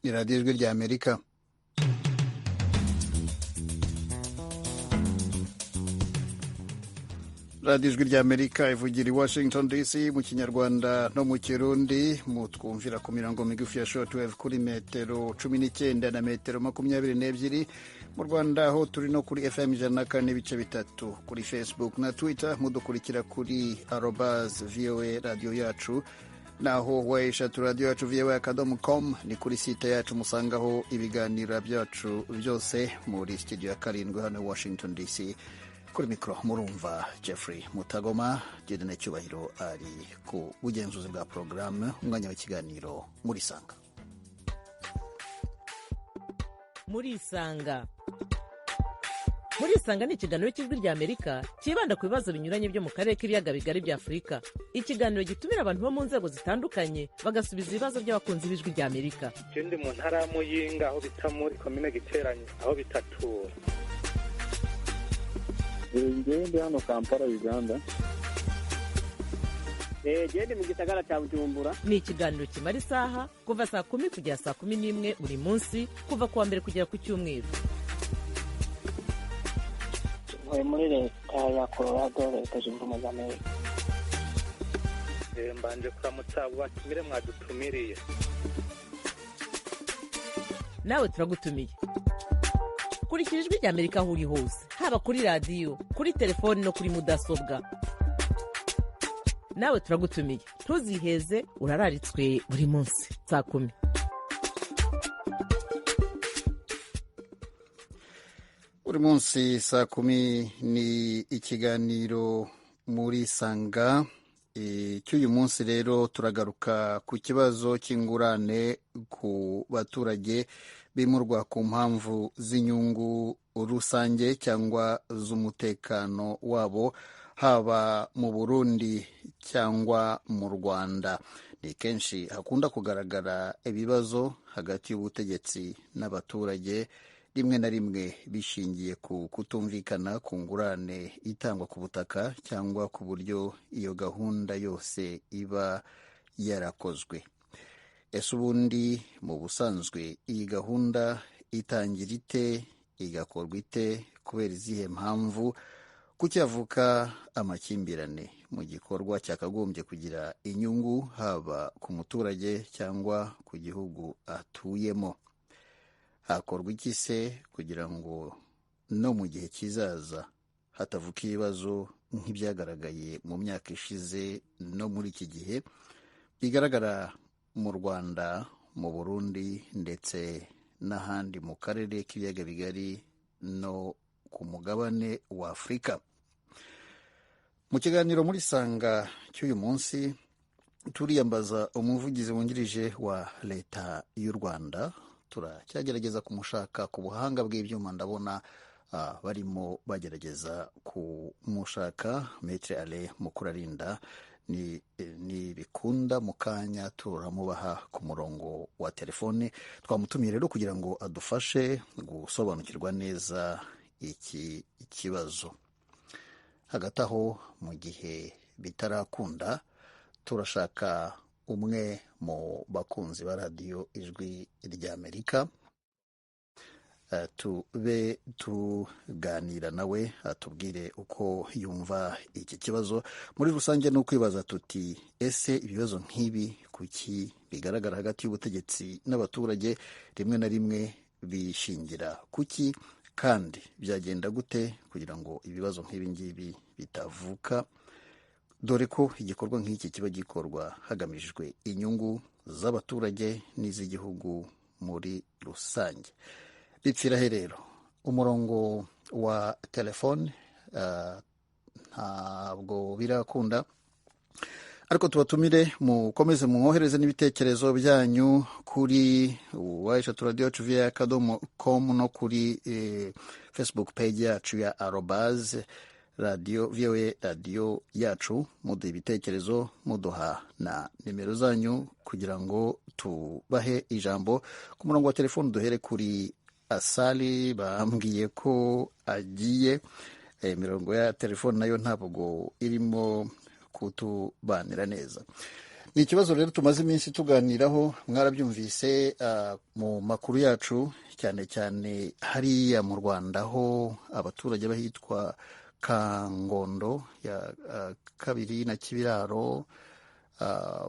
Ni radiyo Ijwi ry'Amerika. Radiyo Ijwi ry'Amerika ivugira i Washington DC mu Kinyarwanda no mu Kirundi. Mutwumvira ku mirongo migufi ya shortwave kuri metero 19 na metero 22. Mu Rwanda aho turi no kuri FM 104.3, kuri Facebook na Twitter mudukurikira kuri @VOA radiyo yacu, naho weshatu radiyo yacu voa.com ni kuri site yacu musangaho ibiganiro byacu byose. Muri studio ya 7 hano Washington DC, kuri mikoro murumva Jeffrey Mutagoma. Diedone Cyubahiro ari ku bugenzuzi bwa porogaramu. Umwanya w'ikiganiro muri Sanga. Muri Isanga, Muri Isanga ni ikiganiro cy'Ijwi ry'Amerika cyibanda ku bibazo binyuranye byo mu karere k'ibiyaga bigari bya Afurika. Ikiganiro gitumira abantu bo mu nzego zitandukanye, bagasubiza ibibazo by'abakunzi b'Ijwi ry'Amerika. Je ndi mu ntara ya Muyinga, aho bita muri komine Giteranyi, aho bitatura. Njyewe ndi hano Kampala, Uganda. Gende mu gisagara cya Bujumbura. Ni ikiganiro kimara isaha, kuva saa 10 kugera saa 11 buri munsi, kuva ku wa mbere kugera ku cyumweru. Ntuye muri Leta ya Colorado, Leta Zunze Ubumwe za Amerika. Mbanje kuramutsa abo batumire mwadutumiriye. Nawe turagutumiye. Kurikira Ijwi ry'Amerika aho uri hose, haba kuri radiyo, kuri telefoni no kuri mudasobwa. Nawe turagutumiye, ntuziheze, urararitswe buri munsi saa 10. Buri munsi saa 10 ni ikiganiro Muri Sanga. Cy'uyu munsi rero turagaruka ku kibazo cy'ingurane ku baturage bimurwa ku mpamvu z'inyungu rusange cyangwa z'umutekano wabo, haba mu Burundi cyangwa mu Rwanda. Ni kenshi hakunda kugaragara ibibazo hagati y'ubutegetsi n'abaturage, rimwe na rimwe bishingiye ku kutumvikana ku ngurane itangwa ku butaka cyangwa ku buryo iyo gahunda yose iba yarakozwe. Ese ubundi mu busanzwe iyi gahunda itangira ite, igakorwa ite, kubera izihe mpamvu? Kuki havuka amakimbirane mu gikorwa cyakagombye kugira inyungu haba ku muturage cyangwa ku gihugu atuyemo? Hakorwa iki se kugira ngo no mu gihe kizaza hatavuka ibibazo nk'ibyagaragaye mu myaka ishize no muri iki gihe bigaragara mu Rwanda, mu Burundi ndetse n'ahandi mu karere k'ibiyaga bigari no ku mugabane wa Afurika? Mu kiganiro Muri Sanga cy'uyu munsi turiyambaza umuvugizi wungirije wa Leta y'u Rwanda. Turacyagerageza kumushaka ku buhanga bw'ibyuma, ndabona barimo bagerageza kumushaka. Maitre Ale Mukurarinda, ni bikunda mu kanya turamubaha ku murongo wa telefone. Twamutumiye rero kugira ngo adufashe gusobanukirwa neza iki kibazo. Hagati aho, mu gihe bitarakunda, turashaka umwe mu bakunzi ba radiyo Ijwi ry'Amerika, tube tuganira nawe atubwire uko yumva iki kibazo muri rusange. Ni ukwibaza tuti: ese ibibazo nk'ibi kuki bigaragara hagati y'ubutegetsi n'abaturage rimwe na rimwe, bishingira kuki, kandi byagenda gute kugira ngo ibibazo nk'ibi ngibi bitavuka, dore ko igikorwa nk'iki kiba gikorwa hagamijwe inyungu z'abaturage n'iz'igihugu muri rusange? Bipfira he rero? Umurongo wa telefone ntabwo birakunda, ariko tubatumire mukomeze mwohereze n'ibitekerezo byanyu kuri weshatu radiyo yacu voa.com no kuri Facebook page yacu ya @radio VOA radiyo yacu. Muduha ibitekerezo, muduha na nimero zanyu kugira ngo tubahe ijambo ku murongo wa telefone. Duhere kuri Asali, bambwiye ko agiye. Imirongo ya telefone nayo ntabwo irimo kutubanira neza. Ni ikibazo rero tumaze iminsi tuganiraho, mwarabyumvise mu makuru yacu, cyane cyane hariya mu Rwanda ho abaturage bahitwa Kangondo ya kabiri na Kibiraro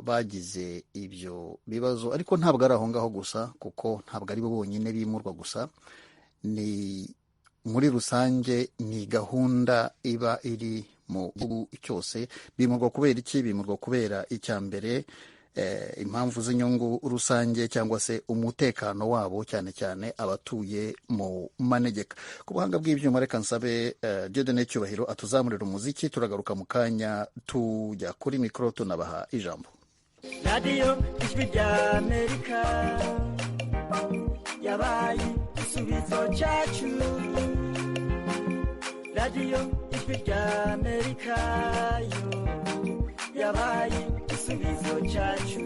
bagize ibyo bibazo, ariko ntabwo ari aho ngaho gusa, kuko ntabwo ari bo bonyine bimurwa gusa, ni muri rusange ni gahunda iba iri mu gihugu cyose. Bimurwa kubera iki? Bimurwa kubera icya mbere impamvu z'inyungu rusange cyangwa se umutekano wabo, cyane cyane abatuye mu manegeka. Ku buhanga bw'ibyuma reka nsabe Dieudonné Cyubahiro atuzamurira umuziki, turagaruka mu kanya tujya kuri mikoro tunabaha ijambo. Radiyo Ijwi rya Amerika yabaye igisubizo cyacu, Radiyo Ijwi rya Amerika yo yabaye igisubizo cyacu,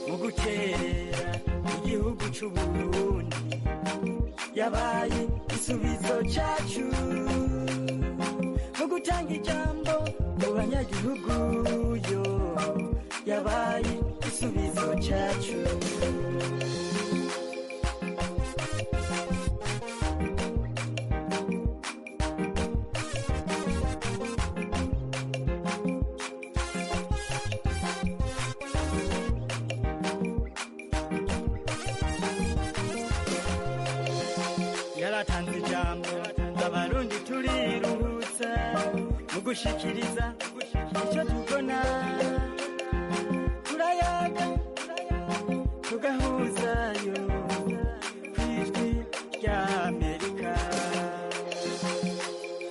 mu gukerera igihugu cy'Uburundi yabaye igisubizo cyacu, mu gutanga ijambo mu banyagihugu yo yabaye igisubizo cyacu. Yaratanze ijambo, abarundi turiruhutsa mu gushikiriza icyo tubona, turayaga tugahuzayo ku Ijwi rya Amerika.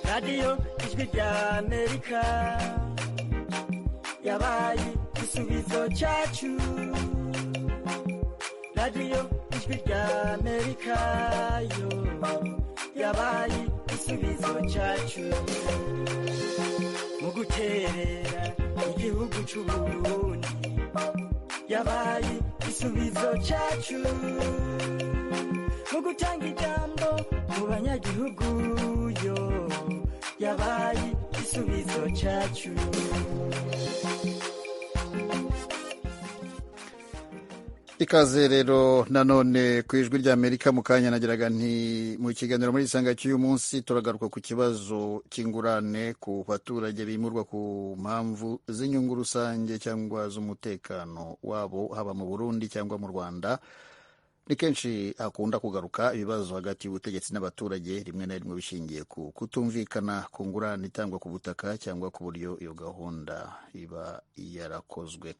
Radiyo Ijwi rya Amerika yabaye igisubizo cyacu, Radiyo Ijwi rya Amerika yo yabaye igisubizo cyacu, mu guterera igihugu cy'Uburundi yabaye igisubizo cyacu, mu gutanga ijambo mu banyagihugu yo yabaye igisubizo cyacu. Ikaze rero nanone ku Ijwi rya Amerika. Mu kanya nageraga nti mu kiganiro muri Isanga cy'uyu munsi turagaruka ku kibazo cy'ingurane ku baturage bimurwa ku mpamvu z'inyungu rusange cyangwa z'umutekano wabo, haba mu Burundi cyangwa mu Rwanda. Ni kenshi hakunda kugaruka ibibazo hagati y'ubutegetsi n'abaturage, rimwe na rimwe bishingiye ku kutumvikana ku ngurane itangwa ku butaka cyangwa ku buryo iyo gahunda iba yarakozwe.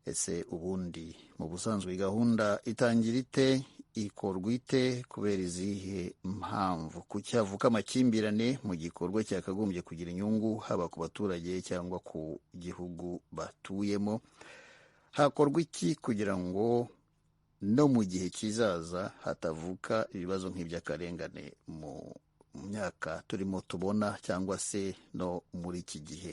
Ese ubundi mu busanzwe gahunda itangira ite, ikorwa ite, kubera izihe mpamvu? Kuki havuka amakimbirane mu gikorwa cyakagombye kugira inyungu haba ku baturage cyangwa ku gihugu batuyemo? Hakorwa iki kugira ngo no mu gihe kizaza hatavuka ibibazo nk'iby'akarengane mu myaka turimo tubona cyangwa se no muri iki gihe?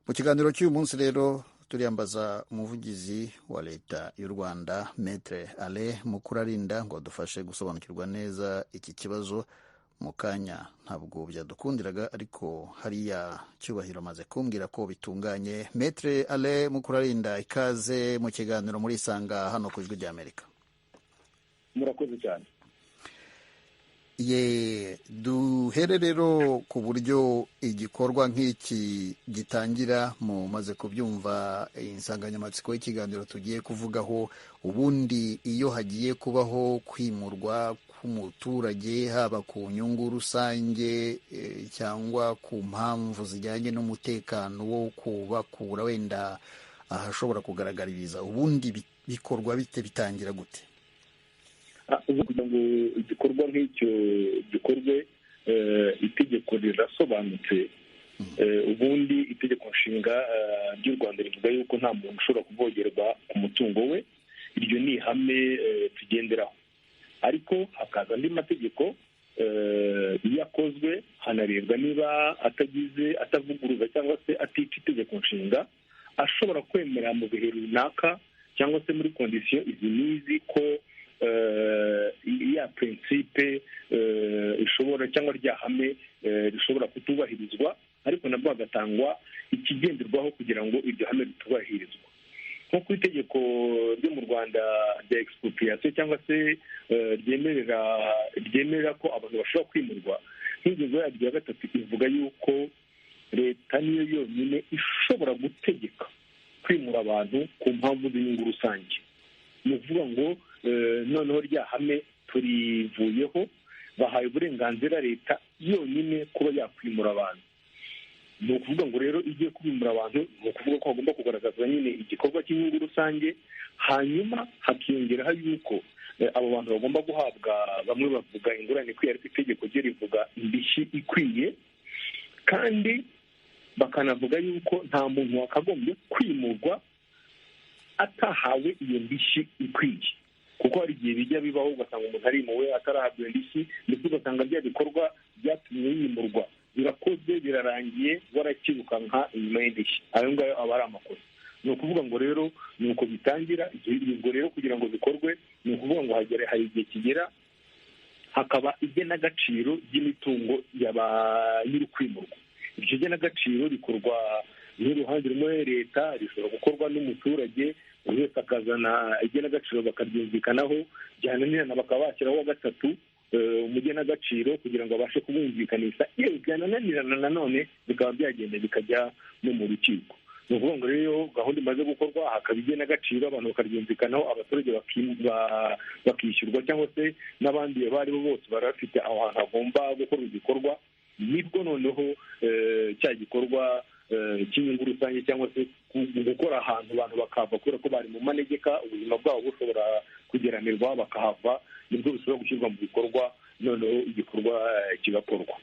Mu kiganiro cy'uyu munsi rero turiyambaza umuvugizi wa leta y'u Rwanda, Maître Alain Mukurarinda, ngo adufashe gusobanukirwa neza iki kibazo. Mu kanya ntabwo byadukundiraga, ariko hariya Cyubahiro amaze kumbwira ko bitunganye. Maître Alain Mukurarinda, ikaze mu kiganiro muri Isanga hano ku Ijwi rya Amerika. Murakoze cyane. Ye, duhere rero ku buryo igikorwa nk'iki gitangira. Mumaze kubyumva insanganyamatsiko y'ikiganiro tugiye kuvugaho. Ubundi iyo hagiye kubaho kwimurwa k'umuturage, haba ku nyungu rusange cyangwa ku mpamvu zijyanye n'umutekano wo kubakura wenda ahashobora kugaragara ibiza, ubundi bikorwa bite, bitangira gute? Kugira ngo igikorwa nk'icyo gikorwe, itegeko rirasobanutse. Ubundi itegeko nshinga ry'u Rwanda rivuga yuko nta muntu ushobora kuvogerwa ku mutungo we. Iryo ni ihame tugenderaho, ariko hakaza andi mategeko. Iyo akozwe hanarebwa niba atagize atavuguruza cyangwa se atica itegeko nshinga, ashobora kwemera mu bihe runaka cyangwa se muri kondisiyo izi n'izi ko ya prinsipe ishobora cyangwa rya hame rishobora kutubahirizwa. ariko nabwo hagatangwa ikigenderwaho kugira ngo iryo hame ritubahirizwe. Nko ku itegeko ryo mu Rwanda rya expropriation cyangwa se ryemerera ko abantu bashobora kwimurwa, nk'ingingo yaryo ya 3 ivuga yuko leta niyo yonyine ishobora gutegeka kwimura abantu ku mpamvu z'inyungu rusange. Ni ukuvuga ngo noneho rya hame turivuyeho, bahaye uburenganzira leta yonyine kuba yakwimura abantu. Ni ukuvuga ngo rero igiye kwimura abantu, ni ukuvuga ko hagomba kugaragazwa nyine igikorwa cy'inyungu rusange, hanyuma hakiyongeraho yuko abo bantu bagomba guhabwa, bamwe bavuga ingurane ikwiye ariko itegeko ryo rivuga indishyi ikwiye, kandi bakanavuga yuko nta muntu wakagombye kwimurwa atahawe iyo ndishyi ikwiye, kuko hari igihe bijya bibaho ugasanga umuntu arimuwe atarahabwa iyo ndishyi, ndetse ugasanga bya bikorwa byatumye yimurwa birakozwe birarangiye warakirukanka inyuma y'indishyi. Ayo ngayo aba ari amakosa. Ni ukuvuga ngo rero ni uko bitangira. Ubwo rero kugira ngo bikorwe ni ukuvuga ngo hari igihe kigera hakaba igenagaciro ry'imitungo ya ba nyir'ukwimurwa. Iryo genagaciro rikorwa n'uruhande rumwe leta, rishobora gukorwa n'umuturage, buri wese akazana igenagaciro bakaryumvikanaho, byananirana bakaba bashyiraho uwa gatatu umugenagaciro kugira ngo abashe kubumvikanisha. Iyo byananirana nanone bikaba byagenda bikajya no mu rukiko. Ni ukuvuga ngo rero gahunda imaze gukorwa hakaba igenagaciro, abantu bakaryumvikanaho, abaturage bakishyurwa cyangwa se n'abandi abo ari bo bose bari bafite aho hantu hagomba gukorwa igikorwa, nibwo noneho cya gikorwa cy'inyungu rusange cyangwa se gukora ahantu abantu bakahava kubera ko bari mu manegeka, ubuzima bwabo bushobora kugeranirwa bakahava, nibwo bishobora gushyirwa mu bikorwa, noneho igikorwa kigakorwa.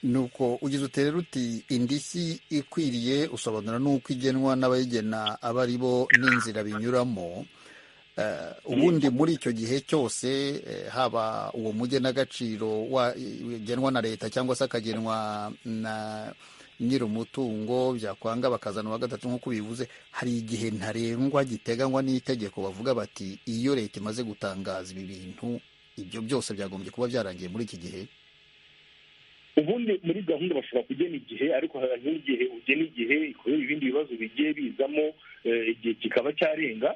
Nuko ugize uterera uti indishyi ikwiriye, usobanura n'uko igenwa n'abayigena aba ari bo n'inzira binyuramo. Ubundi muri icyo gihe cyose haba uwo mugenagaciro wagenwa na leta cyangwa se akagenwa na nyir'umutungo, byakwanga bakazana uwa gatatu nk'uko bivuze, hari igihe ntarengwa giteganywa n'itegeko bavuga bati iyo leta imaze gutangaza ibi bintu, ibyo byose byagombye kuba byarangiye muri iki gihe. Ubundi muri gahunda bashobora kugena igihe, ariko hari n'igihe ugena igihe kubera ibindi bibazo bigiye bizamo, igihe kikaba cyarenga.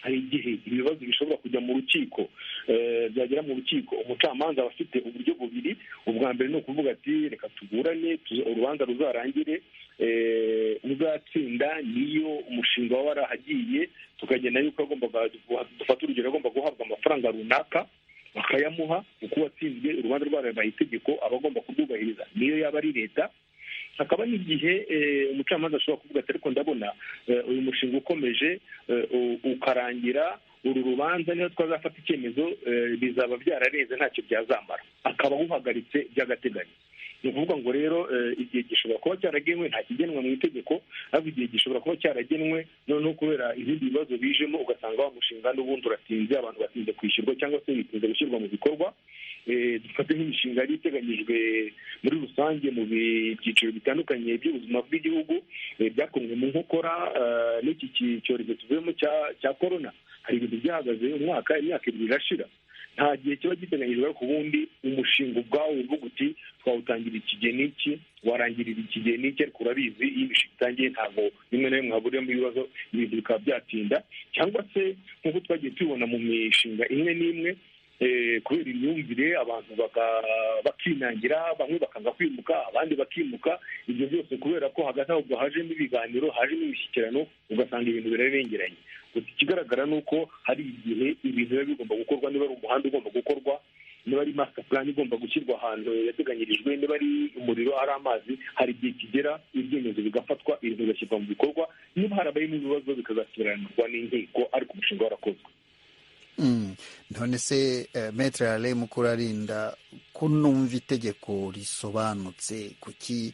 Hari igihe ibibazo bishobora kujya mu rukiko, byagera mu rukiko umucamanza aba afite uburyo bubiri. Ubwa mbere ni ukuvuga ati reka tuburane urubanza ruzarangire, uzatsinda niyo umushinga waba warahagiye, tukagena yuko agomba, dufate urugero, agomba guhabwa amafaranga runaka bakayamuha, kuko uwatsinzwe urubanza rwarabaye itegeko aba agomba kurwubahiriza niyo yaba ari leta. Hakaba n'igihe umucamanza ashobora kuvuga ati ariko ndabona uyu mushinga ukomeje ukarangira, uru rubanza niyo twazafata icyemezo bizaba byararenze ntacyo byazamara, akaba awuhagaritse by'agateganyo. Ni ukuvuga ngo rero igihe gishobora kuba cyaragenwe, nta kigenwa mu itegeko, ariko igihe gishobora kuba cyaragenwe noneho kubera ibindi bibazo bijemo ugasanga wa mushinga n'ubundi uratinze, abantu batinze kwishyurwa cyangwa se bitinze gushyirwa mu bikorwa. Dufate nk'imishinga yari iteganyijwe muri rusange mu byiciro bitandukanye by'ubuzima bw'igihugu, byakomwe mu nkokora n'iki cyorezo tuvuyemo cya korona. Hari ibintu byahagaze umwaka, imyaka ibiri irashira, nta gihe kiba giteganyijwe, ariko ubundi umushinga ubwawo uvuga uti twawutangira iki gihe n'iki, warangirira iki gihe n'iki, ariko urabizi iyo imishinga itangiye ntabwo rimwe na rimwe haburiyemo ibibazo, ibintu bikaba byatinda, cyangwa se nk'uko twagiye tubibona mu mishinga imwe n'imwe kubera imyumvire abantu bakinangira, bamwe bakanga kwimuka abandi bakimuka, ibyo byose kubera ko hagati aho hajemo ibiganiro, hajemo imishyikirano, ugasanga ibintu birarengeranye. Gusa ikigaragara ni uko hari igihe ibintu biba bigomba gukorwa, niba ari umuhanda ugomba gukorwa, niba ari master plan igomba gushyirwa ahantu yateganyirijwe, niba ari umuriro, ari amazi, hari igihe kigera ibyemezo bigafatwa, ibintu bigashyirwa mu bikorwa, niba harabayemo ibibazo bikazasiranirwa n'inkiko, ariko umushinga warakozwe. None se Maître Alain Mukurarinda, ko numva itegeko risobanutse, kuki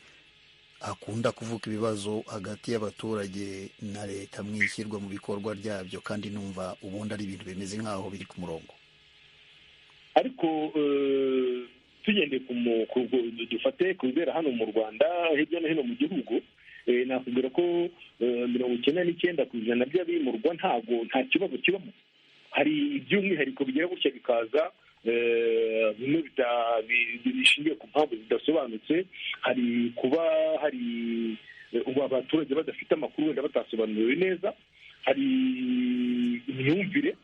hakunda kuvuka ibibazo hagati y'abaturage na leta mu ishyirwa mu bikorwa ryabyo, kandi numva ubundi ari ibintu bimeze nk'aho biri ku murongo? Ariko tugendeye dufate ku bibera hano mu Rwanda hirya no hino mu gihugu, nakubwira ko 99% by'abimurwa ntabwo nta kibazo kibamo. Hari iby'umwihariko bigera gutya bikaza bimwe bishingiye ku mpamvu zidasobanutse. Hari kuba hari ubu abaturage badafite amakuru, wenda batasobanuriwe neza. Hari imyumvire,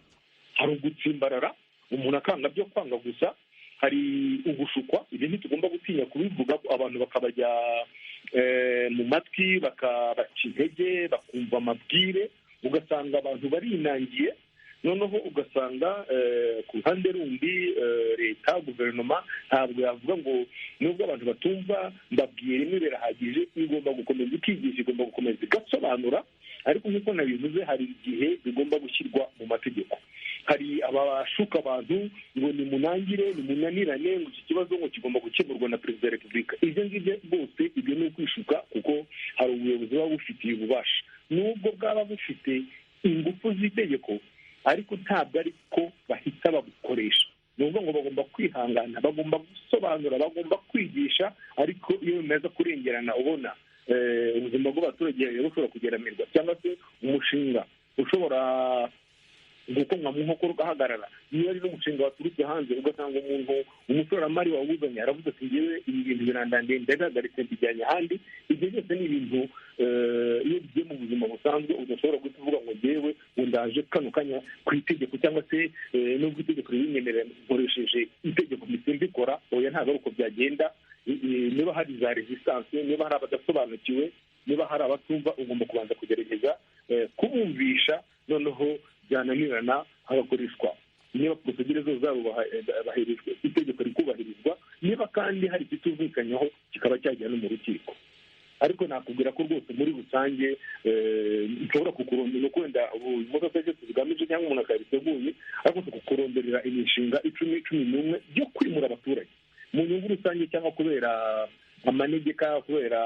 hari ugutsimbarara, umuntu akanga byo kwanga gusa. Hari ugushukwa, ibyo ntitugomba gutinya kubivuga, abantu bakabajya mu matwi, bakabaca intege, bakumva amabwire, ugasanga abantu barinangiye. Noneho ugasanga ku ruhande rundi leta, guverinoma ntabwo yavuga ngo nubwo abantu batumva mbabwiye rimwe birahagije, igomba gukomeza ikigisha, igomba gukomeza igasobanura. Ariko nk'uko nabivuze, hari igihe bigomba gushyirwa mu mategeko. Hari abashuka abantu ngo nimunangire, nimunanirane, ngo iki kibazo ngo kigomba gukemurwa na perezida wa repubulika. Ibyo ngibyo rwose ibyo ni ukwishuka, kuko hari ubuyobozi buba bufitiye ububasha, nubwo bwaba bufite ingufu z'itegeko, ariko ntabwo ariko bahita babukoresha. Ni ukuvuga ngo bagomba kwihangana, bagomba gusobanura, bagomba kwigisha, ariko iyo bimaze kurengerana ubona ubuzima bw'abaturage bushobora kugeramirwa, cyangwa se umushinga ushobora gukomwa mu nkokora ugahagarara. Niba ari n'umushinga waturutse hanze, ugasanga umuntu umushoramari wawuzanye aravuze ati ngewe ibi bintu birandandiye, ndabihagaritse mbijyanye ahandi. Ibyo byose ni ibintu iyo bigiye mu buzima busanzwe udashobora guhita uvuga ngo ngewe ngo ndaje kano kanya ku itegeko, cyangwa se nubwo itegeko ribinyemerera nkoresheje itegeko mpise mbikora. Oya, ntabwo ari uko byagenda. Niba hari za resistance, niba hari abadasobanukiwe, niba hari abatumva, ugomba kubanza kugerageza kubumvisha, noneho byananirana hagakoreshwa niba procedure zose zarubahirijwe, itegeko rikubahirizwa, niba kandi hari ikitumvikanyeho kikaba cyajya no mu rukiko. Ariko nakubwira ko rwose muri rusange nshobora kukurondera, nuko wenda imodoka zose zigamije cyangwa umuntu akabiteguye, ariko kukuronderera imishinga 10, 11 yo kwimura abaturage mu nyungu rusange, cyangwa kubera amanegeka, kubera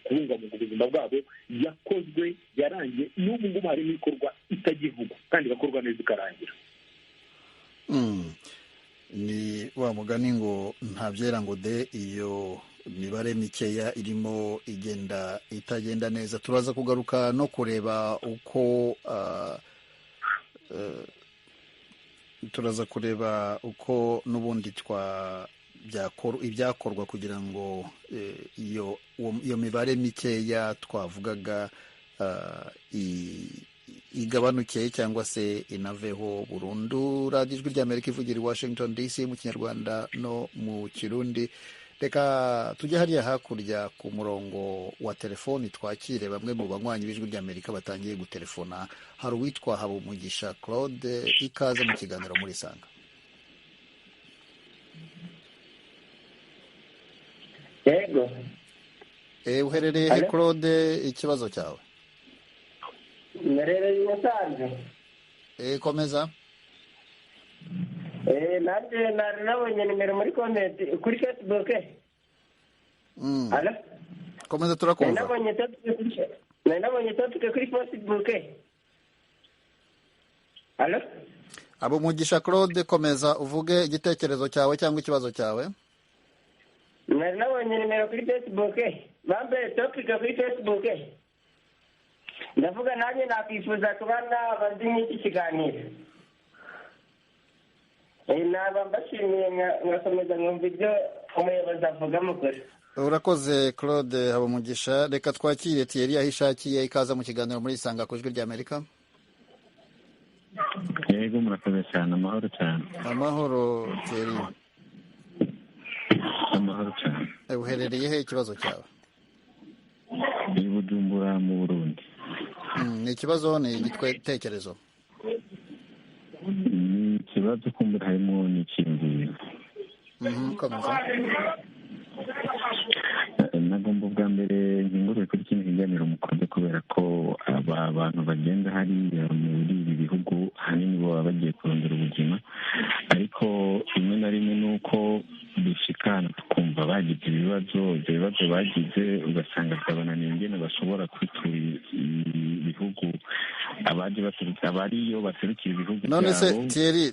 kubungabunga ubuzima bwabo, yakozwe yarangiye. N'ubu ngubu harimo ibikorwa itagivugwa kandi igakorwa neza ikarangira. Ni wa mugani ngo ntabyera ngo de, iyo mibare mikeya irimo igenda itagenda neza. Turaza kugaruka no kureba uko turaza kureba uko n'ubundi ibyakorwa kugira ngo iyo mibare mikeya twavugaga igabanuke cyangwa se inaveho burundu. Radiyo Ijwi ry'Amerika ivugira i Washington DC mu Kinyarwanda no mu Kirundi. Reka tujye hariya hakurya ku murongo wa telefoni twakire bamwe mu banywanyi b'Ijwi ry'Amerika batangiye gutelefona. Hari uwitwa Habumugisha Claude, ikaze mu kiganiro muri Sanga. Yego. Uherereye he Claude, ikibazo cyawe? Mberereye i Musanze. Komeza. Nanjye nari nabonye nimero muri komenti kuri Facebook. Komeza turakumva. Nari nabonye topic kuri Facebook. Allo? Habumugisha Claude, komeza uvuge igitekerezo cyawe cyangwa ikibazo cyawe. Nari nabonye nimero kuri Facebook, bambaye topic kuri Facebook. Ndavuga nanjye nakwifuza kuba naba ndi nk'iki kiganiro. Naba mbashimiye nkakomeza nkumva ibyo umuyobozi avuga mukuru. Urakoze Claude Habumugisha. Reka twakire Thierry Ahishakiye, ikaza mu kiganiro muri Isanga ku Ijwi ry'Amerika. Yego, murakoze cyane. Amahoro cyane. Amahoro Thierry. Amahoro cyane. Uherereye he, ikibazo cyawe? Ni Bujumbura mu Burundi. Ni ikibazo, ni igitekerezo? Ni ikibazo kumbura harimo n'icyiyumviro. Komeza. Nagomba ubwa mbere nkingurure kuri kino kiganiro mukoze, kubera ko aba bantu bagenda hariya muri ibi bihugu ahanini baba bagiye kurondera ubuzima, ariko rimwe na rimwe ni uko dushikana tukumva bagize ibibazo, ibyo bibazo bagize ugasanga byabananiye ingene bashobora kwitura ibihugu abaje baserukira, abariyo baserukira ibihugu. None se Thierry,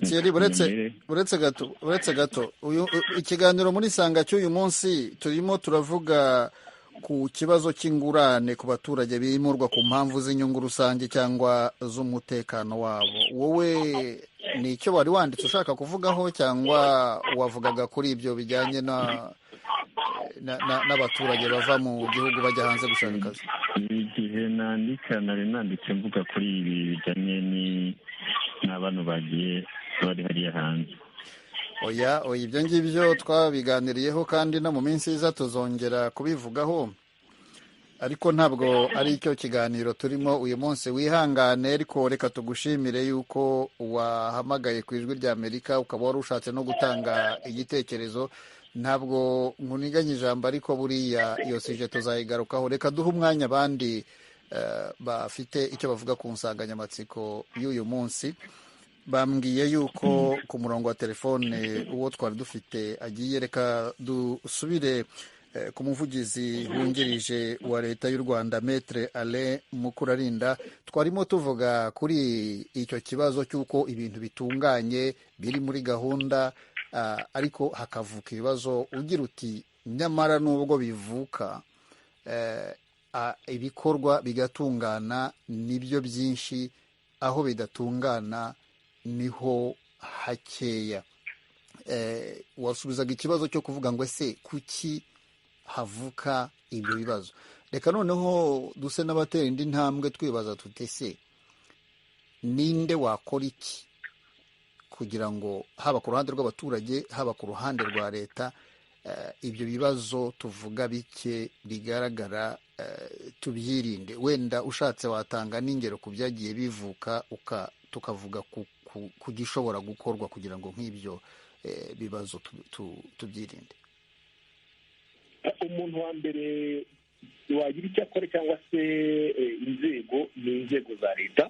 uretse gato, uyu ikiganiro muri Sanga cy'uyu munsi turimo turavuga ku kibazo cy'ingurane ku baturage bimurwa ku mpamvu z'inyungu rusange cyangwa z'umutekano wabo. Wowe ni icyo wari wanditse ushaka kuvugaho, cyangwa wavugaga kuri ibyo bijyanye n'abaturage bava mu gihugu bajya hanze gushaka akazi? Igihe nandika nari nanditse mvuga kuri ibi bijyanye n'abantu bagiye bari hariya hanze. Oya, oya, ibyo ngibyo twabiganiriyeho kandi no mu minsi iza tuzongera kubivugaho, ariko ntabwo ari cyo kiganiro turimo uyu munsi. Wihangane, ariko reka tugushimire yuko wahamagaye ku Ijwi rya Amerika, ukaba wari ushatse no gutanga igitekerezo. Ntabwo nkuniganya ijambo, ariko buriya iyo sujet tuzayigarukaho. Reka duhe umwanya abandi bafite icyo bavuga ku nsanganyamatsiko y'uyu munsi. Bambwiye yuko ku murongo wa telefone uwo twari dufite agiye. Reka dusubire ku muvugizi wungirije wa Leta y'u Rwanda, Maître Alain Mukurarinda. Twarimo tuvuga kuri icyo kibazo cy'uko ibintu bitunganye biri muri gahunda, ariko hakavuka ibibazo. Ugira uti nyamara nubwo bivuka, ibikorwa bigatungana nibyo byinshi, aho bidatungana niho hakeya. Wasubizaga ikibazo cyo kuvuga ngo ese kuki havuka ibyo bibazo. Reka noneho duse n'abatera indi ntambwe, twibaza tuti ese ninde wakora iki kugira ngo haba ku ruhande rw'abaturage, haba ku ruhande rwa leta, ibyo bibazo tuvuga bike bigaragara tubyirinde? Wenda ushatse watanga n'ingero ku byagiye bivuka, tukavuga ku gishobora gukorwa kugira ngo nk'ibyo bibazo tubyirinde. Umuntu wa mbere wagira icyo akora cyangwa se inzego, ni inzego za leta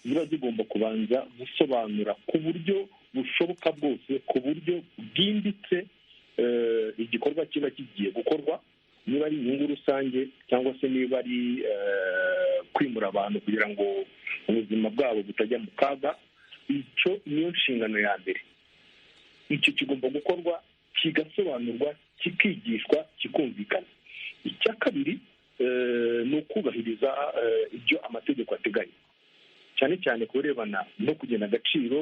ziba zigomba kubanza gusobanura ku buryo bushoboka bwose, ku buryo bwimbitse, igikorwa kiba kigiye gukorwa, niba ari inyungu rusange cyangwa se niba ari kwimura abantu kugira ngo ubuzima bwabo butajya mu kaga. Icyo niyo nshingano ya mbere. Icyo kigomba gukorwa, kigasobanurwa, kikigishwa, kikumvikana. Icya kabiri ni ukubahiriza ibyo amategeko ateganya, cyane cyane ku birebana no kugena agaciro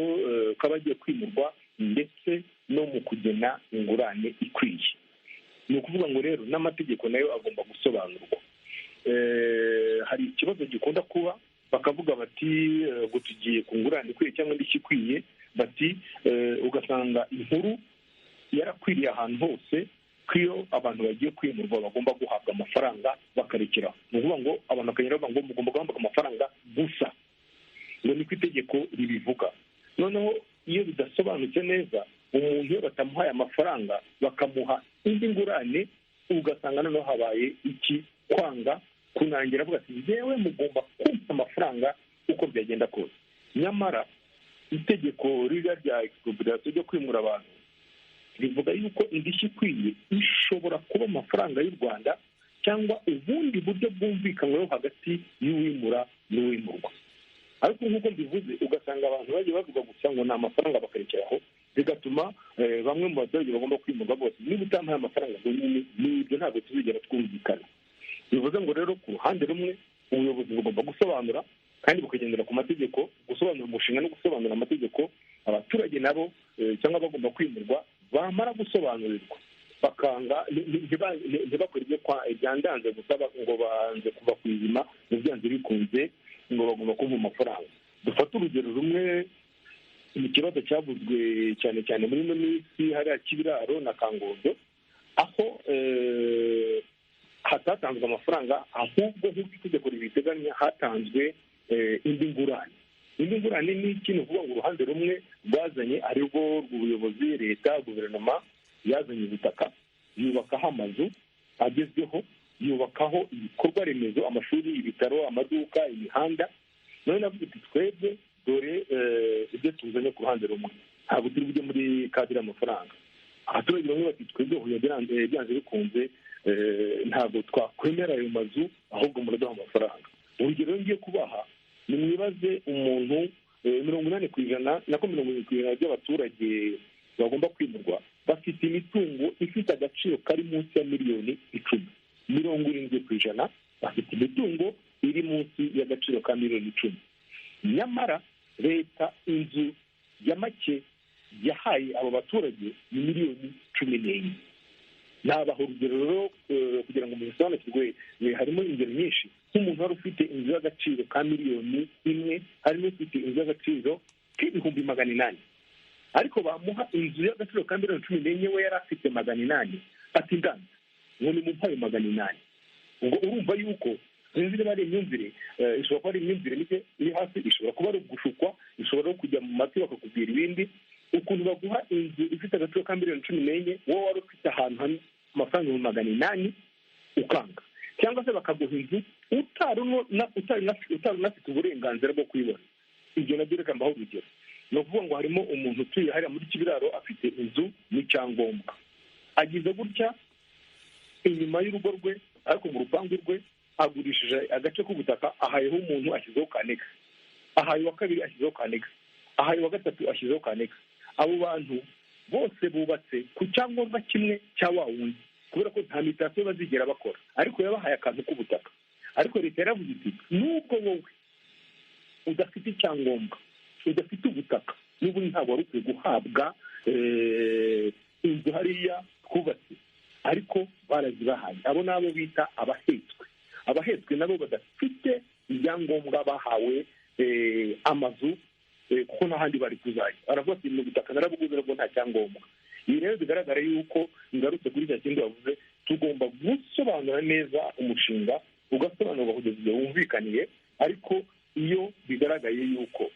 k'abagiye kwimurwa ndetse no mu kugena ingurane ikwiye. Ni ukuvuga ngo rero n'amategeko nayo agomba gusobanurwa. Hari ikibazo gikunda kuba, bakavuga bati ngo tugiye ku ngurane ikwiye cyangwa indishyi ikwiye, bati ugasanga inkuru yarakwiriye ahantu hose ko iyo abantu bagiye kwimurwa bagomba guhabwa amafaranga bakarekeraho. Ni ukuvuga ngo abantu bakagenda bavuga ngo mugomba guhabwa amafaranga gusa, ngo niko itegeko ribivuga. Noneho iyo bidasobanutse neza, umuntu iyo batamuhaye amafaranga bakamuha indi ngurane, ugasanga noneho habaye iki kwanga kunangira, avuga ati njyewe mugomba kumpa amafaranga uko byagenda kose. Nyamara itegeko ririya rya expropriation ryo kwimura abantu rivuga yuko indishyi ikwiye ishobora kuba amafaranga y'u Rwanda cyangwa ubundi buryo bwumvikanyweho hagati y'uwimura n'uwimurwa. Ariko nk'uko mbivuze, ugasanga abantu bagiye bavuga gusa ngo ni amafaranga bakarekeraho, bigatuma bamwe mu baturage bagomba kwimurwa bose, niba utampaye amafaranga ngo nyine n'ibyo ntabwo tuzigera twumvikana. Bivuze ngo rero ku ruhande rumwe ubuyobozi bugomba gusobanura kandi bukagendera ku mategeko, gusobanura umushinga no gusobanura amategeko. Abaturage nabo cyangwa bagomba kwimurwa bamara gusobanurirwa bakanga, ntibakore ibyo byandanze gusa ngo banze kuva ku izima, mu byanze bikunze ngo bagomba kumva amafaranga. Dufate urugero rumwe mu kibazo cyavuzwe cyane cyane muri ino minsi hariya Kibiraro na Kangondo, aho hatatanzwe amafaranga, ahubwo nk'uko itegeko ribiteganya hatanzwe indi ngurane. Indi ngurane ni ikintu uvuga ngo uruhande rumwe rwazanye, arirwo rw'ubuyobozi, leta, guverinoma yazanye ubutaka, yubakaho amazu agezweho, yubakaho ibikorwa remezo, amashuri, ibitaro, amaduka, imihanda. None navuga iti twebwe dore ibyo tuzanye ku ruhande rumwe, ntabwo turi bujye muri kadire y'amafaranga. Abaturage bamwe bati twebwe huye byanze bikunze ntabwo twakwemera ayo mazu, ahubwo muraduha amafaranga. Urugero ngiye kubaha, nimwibaze umuntu 80% nako 70% by'abaturage bagomba kwimurwa bafite imitungo ifite agaciro kari munsi ya miliyoni 10, ku ijana bafite imitungo iri munsi y'agaciro ka miliyoni 10. Nyamara leta inzu ya make yahaye abo baturage ni miliyoni 14. Nabaha urugero rero kugira ngo mubisobanukirwe. Harimo ingero nyinshi, nk'umuntu wari ufite inzu y'agaciro ka miliyoni 1, harimo ufite inzu y'agaciro k'ibihumbi 800, ariko bamuha inzu y'agaciro ka miliyoni 14, we yari afite 800, ati: "Ndanze ngo ni mu 800." Ubwo urumva yuko sinzi niba ari imyumvire, ishobora kuba ari imyumvire mike iri hasi, ishobora kuba ari ugushukwa, ishobora no kujya mu matwi bakakubwira ibindi. Ukuntu baguha inzu ifite agaciro ka miliyoni 14, wowe wari ufite ahantu hamwe amafaranga 800,000 ukanga, cyangwa se bakaguha inzu utari unafite uburenganzira bwo kuyibona. Ibyo nabyo reka mbaho urugero. Ni ukuvuga ngo harimo umuntu utuye hariya muri Kibiraro, afite inzu n'icyangombwa, agize gutya inyuma y'urugo rwe, ariko mu rupangu rwe, agurishije agace k'ubutaka, ahayeho umuntu, ashyizeho kanegisi, ahaye uwa kabiri, ashyizeho kanegisi, ahaye uwa gatatu, ashyizeho kanegisi. Abo bantu bose bubatse ku cyangombwa kimwe cya wa wundi, kubera ko nta mutation bazigera bakora, ariko yabahaye akantu k'ubutaka. Ariko leta yaravuze iti: "Nubwo wowe udafite icyangombwa, udafite ubutaka, n'ubundi ntabwo wari ukwiye guhabwa inzu hariya twubatse." Ariko barazibahaye. Abo ni abo bita abahetswe. Abahetswe nabo badafite ibyangombwa bahawe amazu kuko nta handi bari kuzajya. Aravuga ati: "Mu butaka narabuguze nabwo nta cyangombwa." Ibi rero bigaragara yuko, ngarutse kuri cya kindi wavuze, tugomba gusobanura neza umushinga, ugasobanurwa kugeza igihe wumvikaniye. Ariko iyo bigaragaye yuko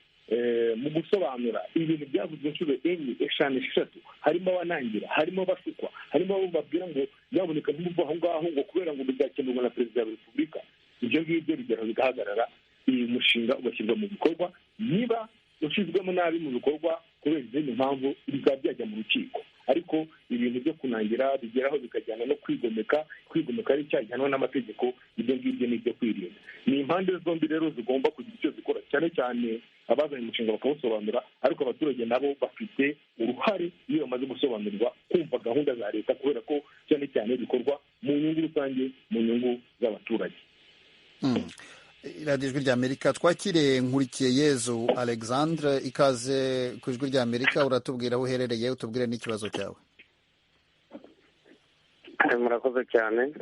mu gusobanura ibintu byavuzwe inshuro enye, eshanu, esheshatu, harimo abanangira, harimo abashukwa, harimo abo babwira ngo nyaboneka ntimuve aho ngaho, ngo kubera ngo bizakemurwa na Perezida wa Repubulika, ibyo ngibyo bigeraho bigahagarara, uyu mushinga ugashyirwa mu bikorwa. Niba ushyizwemo nabi mu bikorwa kubera izindi mpamvu, bikaba byajya mu rukiko. Ariko ibintu byo kunangira bigeraho bikajyana no kwigomeka, kwigomeka ari icyaha gihanwa n'amategeko, ibyo ngibyo ni ibyo kwirinda. Ni impande zombi rero zigomba kugira icyo zikora, cyane cyane abazanye umushinga bakawusobanura, ariko abaturage nabo bafite uruhare iyo bamaze gusobanurirwa, kumva gahunda za leta, kubera ko cyane cyane bikorwa mu nyungu rusange, mu nyungu z'abaturage. Radiyo Ijwi ry'Amerika, twakire Nkurikiye Yezu Alexandre. Ikaze ku Ijwi ry'Amerika. Uratubwira aho uherereye, utubwire n'ikibazo cyawe. Murakoze cyane.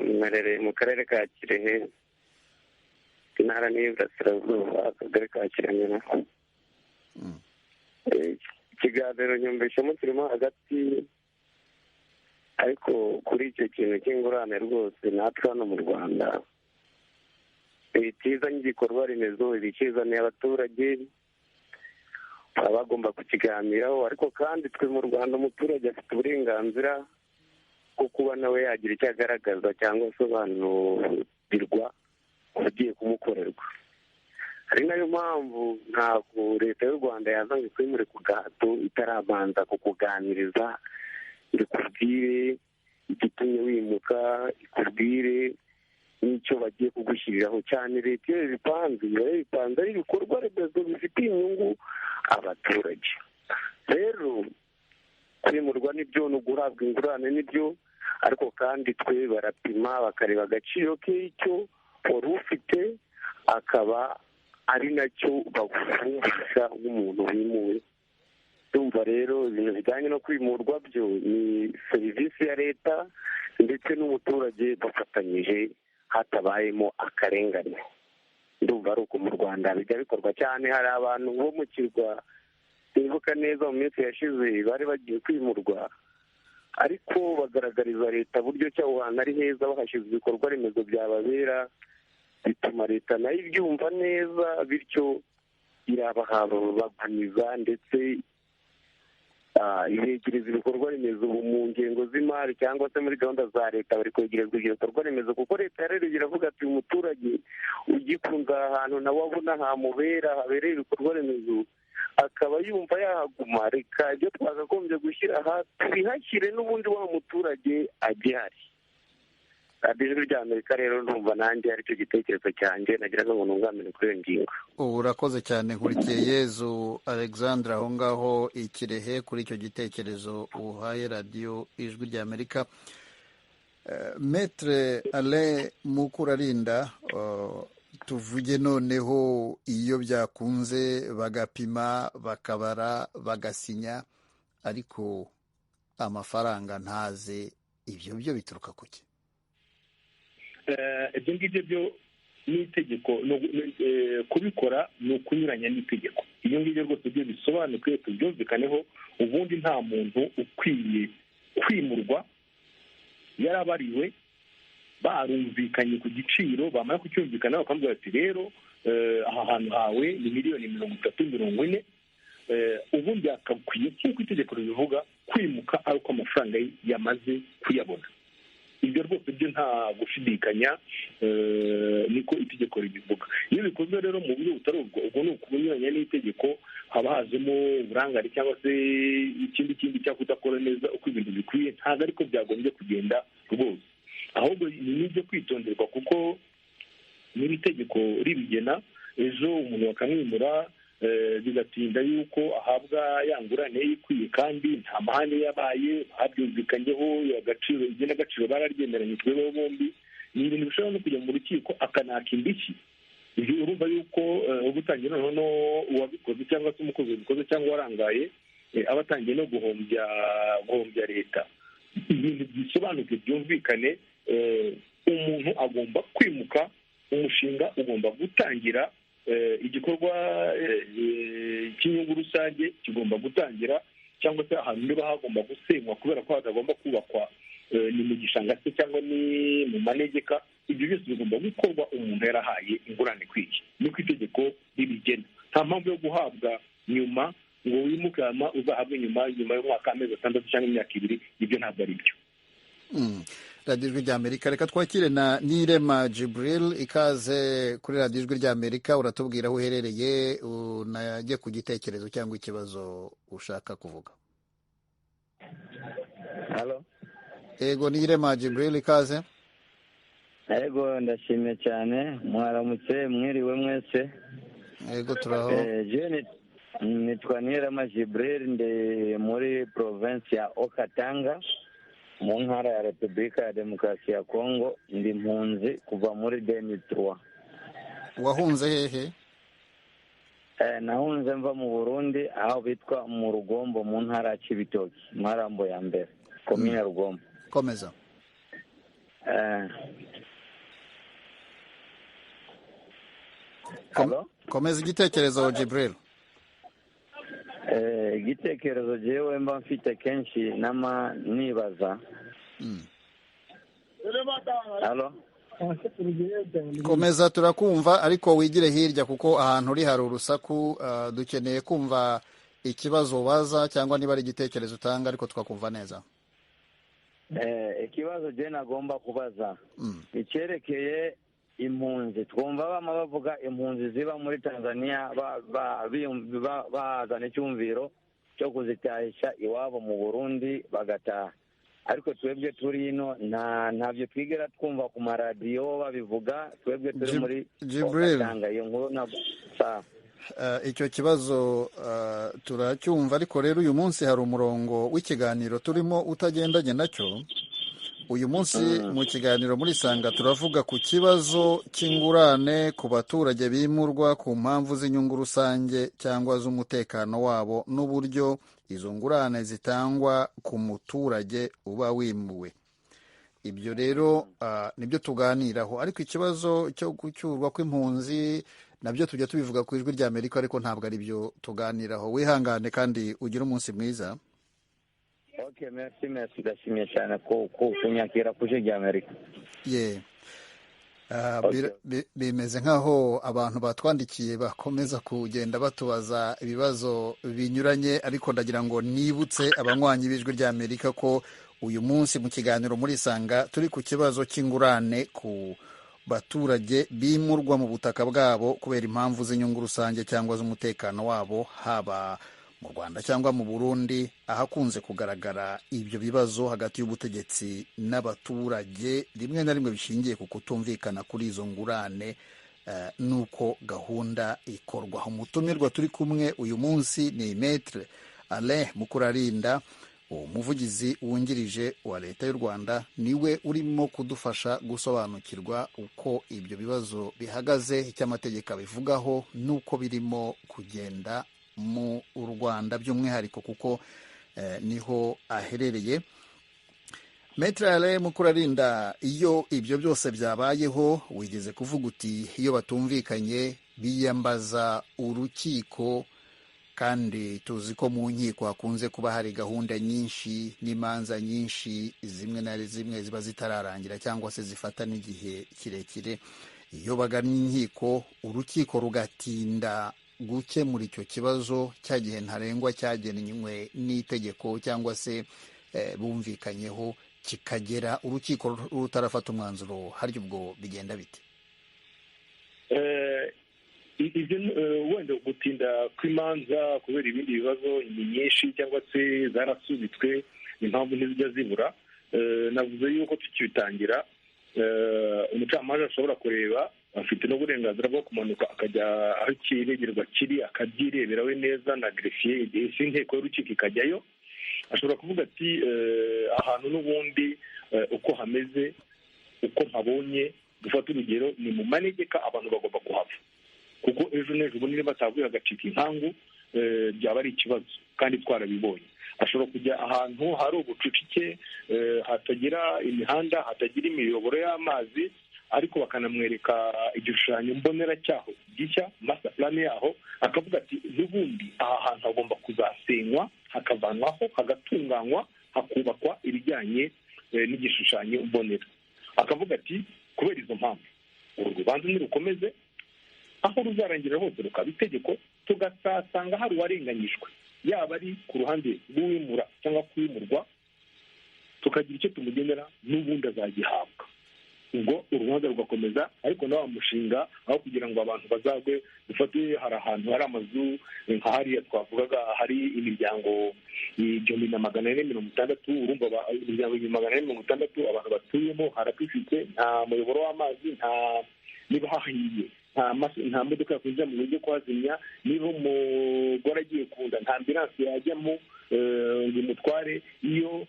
Mmerereye mu karere ka Kirehe, intara n'Iburasirazuba, akagari ka Kiremera. Ikiganiro nyumvishemo kirimo hagati, ariko kuri icyo kintu cy'ingurane, rwose natwe hano mu Rwanda leta izanye igikorwa remezo, ibikizaniye abaturage, baba bagomba kukiganiraho. Ariko kandi twe mu Rwanda umuturage afite uburenganzira bwo kuba nawe yagira icyo agaragaza cyangwa asobanurirwa ugiye kumukorerwa. Ari nayo mpamvu ntabwo leta y'u Rwanda yaza ngo ikwimure ku gahato itarabanza kukuganiriza, ikubwire igitumye wimuka, ikubwire n'icyo bagiye kugushyiriraho. Cyane leta iyo bipanze, biba bipanze ari ibikorwa remezo bifitiye inyungu abaturage. Rero kwimurwa nibyo, ni uguhabwa ingurane nibyo, ariko kandi twe barapima bakareba agaciro k'icyo wari ufite, akaba ari nacyo bagufumbisha nk'umuntu wimuwe. Ndumva rero ibintu bijyanye no kwimurwa byo ni serivisi ya leta ndetse n'umuturage bafatanyije, hatabayemo akarengane. Ndumva ari uko mu Rwanda bijya bikorwa cyane. Hari abantu bo mu kirwa bibuka neza, mu minsi yashize bari bagiye kwimurwa, ariko bagaragariza leta buryo ki aho hantu ari heza, bahashyize ibikorwa remezo byababera, bituma leta nayo ibyumva neza, bityo irabahabagumiza ndetse ibegereza ibikorwa remezo. Ubu mu ngengo z'imari cyangwa se muri gahunda za leta bari kwegerezwa ibyo bikorwa remezo, kuko leta yarerebye iravuga ati: "Umuturage ugikunze aha hantu nawe abona hamubera, habereye ibikorwa remezo, akaba yumva yahaguma, reka ibyo twakagombye gushyira aha tubihashyire, n'ubundi wa muturage agihari." Radiyo Ijwi rya Amerika rero, ndumva nanjye aricyo gitekerezo cyanjye nagiraga ngo nunganire kuri iyo ngingo. Ubu urakoze cyane, Nkurikiye Yezu Alexandre, aho ngaho i Kirehe, kuri icyo gitekerezo uhaye Radiyo Ijwi rya Amerika. Maître Alain Mukurarinda, tuvuge noneho iyo byakunze bagapima, bakabara, bagasinya, ariko amafaranga ntaze, ibyo byo bituruka kuki? Ibyo ngibyo byo n'itegeko, kubikora ni ukunyuranya n'itegeko. Iyo ngibyo rwose byo bisobanuke, tubyumvikaneho. Ubundi nta muntu ukwiye kwimurwa yarabariwe, barumvikanye ku giciro, bamara kucyumvikana bakamubwira ati rero aha hantu hawe ni 30 miliyoni, 40. Ubundi yakakwiye, nk'uko itegeko ribivuga, kwimuka ari uko amafaranga ye yamaze kuyabona. Ibyo rwose byo nta gushidikanya, niko itegeko ribivuga. Iyo bikozwe rero mu buryo butari ubwo, ubwo ni ukunyuranya n'itegeko, haba hajemo uburangare cyangwa se ikindi kindi cyangwa kudakora neza uko ibintu bikwiye. Ntabwo ariko byagombye kugenda rwose, ahubwo ni n'ibyo kwitonderwa, kuko niba itegeko ribigena, ejo umuntu bakamwimura bigatinda yuko ahabwa ya ngurane ye ikwiye, kandi nta mahane yabaye, babyumvikanyeho, agaciro igenagaciro bararyemeranye twebwe bombi, ni ibintu bishobora no kujya mu rukiko akanaka indishyi. Ibyo urumva yuko uba utangiye noneho uwabikoze cyangwa se umukozi wabikoze cyangwa warangaye, aba atangiye no guhombya leta. Ibintu bisobanuke, byumvikane, umuntu agomba kwimuka, umushinga ugomba gutangira, igikorwa cy'inyungu rusange kigomba gutangira, cyangwa se ahantu niba hagomba gusenywa kubera ko hatagomba kubakwa, ni mu gishanga se cyangwa ni mu manegeka, ibyo byose bigomba gukorwa umuntu yarahaye ingurane ikwiye, niko itegeko ribigena. Nta mpamvu yo guhabwa nyuma ngo wimuke hama uzahabwe nyuma y'umwaka, amezi 6 cyangwa imyaka 2, ibyo ntabwo ari byo. Radiyo Ijwi ry'Amerika, reka twakire na Nirema Jibril. Ikaze kuri Radiyo Ijwi ry'Amerika, uratubwira aho uherereye, unajye ku gitekerezo cyangwa ikibazo ushaka kuvuga. Halo. Ego, Nirema Jibril, ikaze. Ego, ndashimye cyane, mwaramutse, mwiriwe mwese. Ego, turaho. Nitwa Nirema Jibril, ndi muri province ya Okatanga, mu ntara ya Repubulika ya Demokarasi ya Kongo. Ndi impunzi kuva muri 2003. Wahunze hehe? Nahunze mva mu Burundi, aho bitwa mu Rugombo, mu ntara ya Cibitoki, Marambo ya mbere, komine Rugombo. Komeza. Komeza igitekerezo Jibril. Igitekerezo jewe mba mfite kenshi nama nibaza. Halo? Komeza, turakumva, ariko wigire hirya kuko ahantu uri hari urusaku. Dukeneye kumva ikibazo ubaza cyangwa niba ari igitekerezo utanga, ariko twakumva neza. Ikibazo je nagomba kubaza icyerekeye impunzi. Twumva bama bavuga impunzi ziba muri Tanzania bazana icyumviro cyo kuzitahisha iwabo mu Burundi bagataha, ariko twebwe turi ino ntabyo twigera twumva ku maradiyo babivuga. Twebwe turi muri Jibril. Iyo nkuru ntabwo Icyo kibazo turacyumva, ariko rero uyu munsi hari umurongo w'ikiganiro turimo utagendanye nacyo. Uyu munsi mu kiganiro muri Sanga turavuga ku kibazo cy'ingurane ku baturage bimurwa ku mpamvu z'inyungu rusange cyangwa z'umutekano wabo, n'uburyo izo ngurane zitangwa ku muturage uba wimuwe. Ibyo rero nibyo tuganiraho, ariko ikibazo cyo gucyurwa kw'impunzi nabyo tujya tubivuga ku Ijwi ry'Amerika, ariko ntabwo ari byo tuganiraho. Wihangane kandi ugire umunsi mwiza. Okay, merci, merci, ndashimye cyane kunyakira ku Ijwi ry'Amerika. Ye. Bimeze nk'aho abantu batwandikiye bakomeza kugenda batubaza ibibazo binyuranye, ariko ndagira ngo nibutse abanywanyi b'Ijwi ry'Amerika ko uyu munsi mu kiganiro muri Sanga turi ku kibazo cy'ingurane ku baturage bimurwa mu butaka bwabo kubera impamvu z'inyungu rusange cyangwa z'umutekano wabo, haba mu Rwanda cyangwa mu Burundi, ahakunze kugaragara ibyo bibazo hagati y'ubutegetsi n'abaturage, rimwe na rimwe bishingiye ku kutumvikana kuri izo ngurane n'uko gahunda ikorwa. Umutumirwa turi kumwe uyu munsi ni Maître Alain Mukurarinda, Umuvugizi wungirije wa Leta y'u Rwanda niwe urimo kudufasha gusobanukirwa uko ibyo bibazo bihagaze, icyo amategeko abivugaho n'uko birimo kugenda mu Rwanda by'umwihariko kuko niho aherereye. Maître Alain Mukurarinda, iyo ibyo byose byabayeho wigeze kuvuga uti iyo batumvikanye biyambaza urukiko, kandi tuzi ko mu nkiko hakunze kuba hari gahunda nyinshi n'imanza nyinshi, zimwe na zimwe ziba zitararangira cyangwa se zifata n'igihe kirekire. Iyo bagannye inkiko, urukiko rugatinda gukemura icyo kibazo cya gihe ntarengwa cyagenwe n'itegeko cyangwa se bumvikanyeho, kikagera urukiko rutarafata umwanzuro, harya ubwo bigenda bite? Ibyo wenda gutinda kw'imanza kubera ibindi bibazo ni nyinshi cyangwa se zarasubitswe, impamvu ntizijya zibura. Navuze yuko tukibitangira umucamanza ashobora kureba, afite n'uburenganzira bwo kumanuka akajya aho ikiregerwa kiri akabyirebera we neza na greffier, ese inteko y'urukiko ikajyayo. Ashobora kuvuga ati ahantu n'ubundi uko hameze, uko mpabonye, dufate urugero ni mu manegeka, abantu bagomba kuhava kuko ejo n'ejo bundi niba batavuye hagacika inkangu byaba ari ikibazo kandi twarabibonye. Ashobora kujya ahantu hari ubucucike, hatagira imihanda, hatagira imiyoboro y'amazi, ariko bakanamwereka igishushanyo mbonera cyaho gishya, master plan yaho, akavuga ati n'ubundi aha hantu hagomba kuzasenywa, hakavanwaho, hagatunganywa, hakubakwa ibijyanye n'igishushanyo mbonera. Akavuga ati kubera izo mpamvu uru rubanza nirukomeze, aho ruzarangira hose rukaba itegeko, tugasasanga hari uwarenganyijwe, yaba ari ku ruhande rw'uwimura cyangwa kwimurwa, tukagira icyo tumugenera n'ubundi azagihabwa. Ubwo urubanza rugakomeza, ariko na wa mushinga aho kugira ngo abantu bazagwe, dufate hari ahantu hari amazu nka hariya twavugaga hari imiryango 1460, urumva imiryango 1460 abantu batuyemo, haracucitse, nta muyoboro w'amazi, nta niba hahiye nta modoka yakwinjira mu buryo kuhazimya, niba umugore agiye kunda nta ambilanse yajyamo ngo imutware. Iyo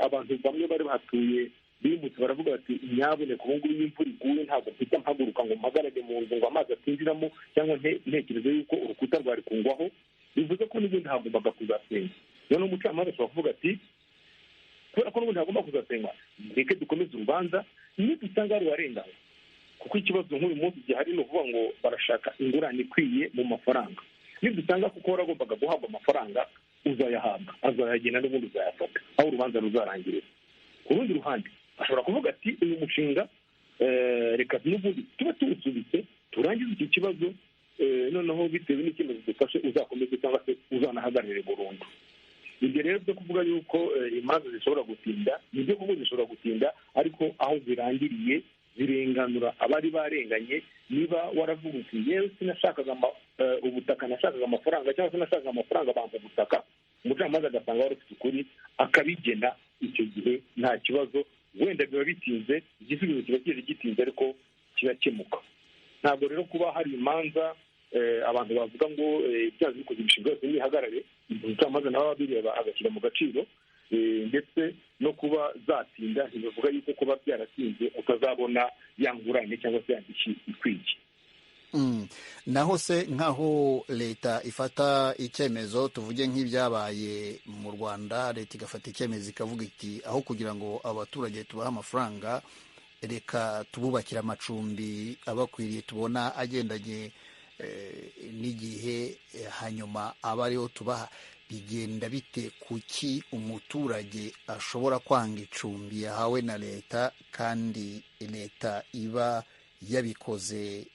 abantu bamwe bari bahatuye bimutse baravuga bati nyaboneka ubu ngubu iyo imvura iguye ntabwo mpita mpaguruka ngo mpagarare mu nzu ngo amazi atinjiramo, cyangwa ntekereze yuko urukuta rwari kungwaho, bivuze ko n'ubundi hagombaga kuzasenywa. Noneho umucamanza ashobora kuvuga ati kubera ko n'ubundi hagomba kuzasenywa, reke dukomeze urubanza nidusanga hari uwarenganywe. Kuko ikibazo nk'uyu munsi gihari ni ukuvuga ngo barashaka ingurane ikwiye mu mafaranga, nidusanga kuko waragombaga guhabwa amafaranga uzayahabwa, azayagena n'ubundi uzayafata aho urubanza ruzarangirira. Ku rundi ruhande ashobora kuvuga ati uyu mushinga reka n'ubundi tuba tuwusubitse turangize iki kibazo, noneho bitewe n'icyemezo dufashe uzakomeze cyangwa se uzanahagararire burundu. Ibyo rero byo kuvuga yuko imanza zishobora gutinda, nibyo kuko zishobora gutinda, ariko aho zirangiriye zirenganura abari barenganye. Niba waravuga uti yewe sinashakaga ubutaka, nashakaga amafaranga, cyangwa se nashakaga amafaranga bampa ubutaka, umucamanza agasanga wari ufite ukuri akabigena, icyo gihe nta kibazo. Wenda biba bitinze, igisubizo kiba kije gitinze ariko kirakemuka. Ntabwo rero kuba hari imanza abantu bavuga ngo ibyaha bikoze imishinga yose nihagarare, umucamanza nawe abireba agashyira mu gaciro, ndetse no kuba zatinda ntibivuga yuko kuba byaratinze utazabona yangurane cyangwa se yandiki ikwiye. Naho se nkaho leta ifata icyemezo, tuvuge nk'ibyabaye mu Rwanda, leta igafata icyemezo ikavuga iti aho kugira ngo abaturage tubahe amafaranga, reka tububakire amacumbi abakwiriye tubona agendanye n'igihe, hanyuma aba ariho tubaha. Bigenda bite? Kuki umuturage ashobora kwanga icumbi yahawe na leta kandi leta iba yabikoze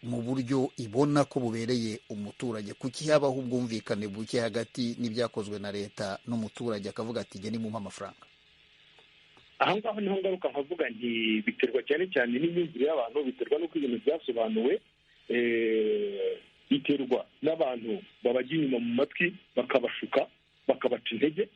mu buryo ibona ko bubereye umuturage? Kuki habaho ubwumvikane buke hagati n'ibyakozwe na leta n'umuturage akavuga ati jye nimumpe amafaranga? Aho ngaho niho ngaruka nkavuga nti biterwa cyane cyane n'imyumvire y'abantu, biterwa n'uko ibintu byasobanuwe, biterwa n'abantu babajya inyuma mu matwi bakabashuka, bakabaca intege,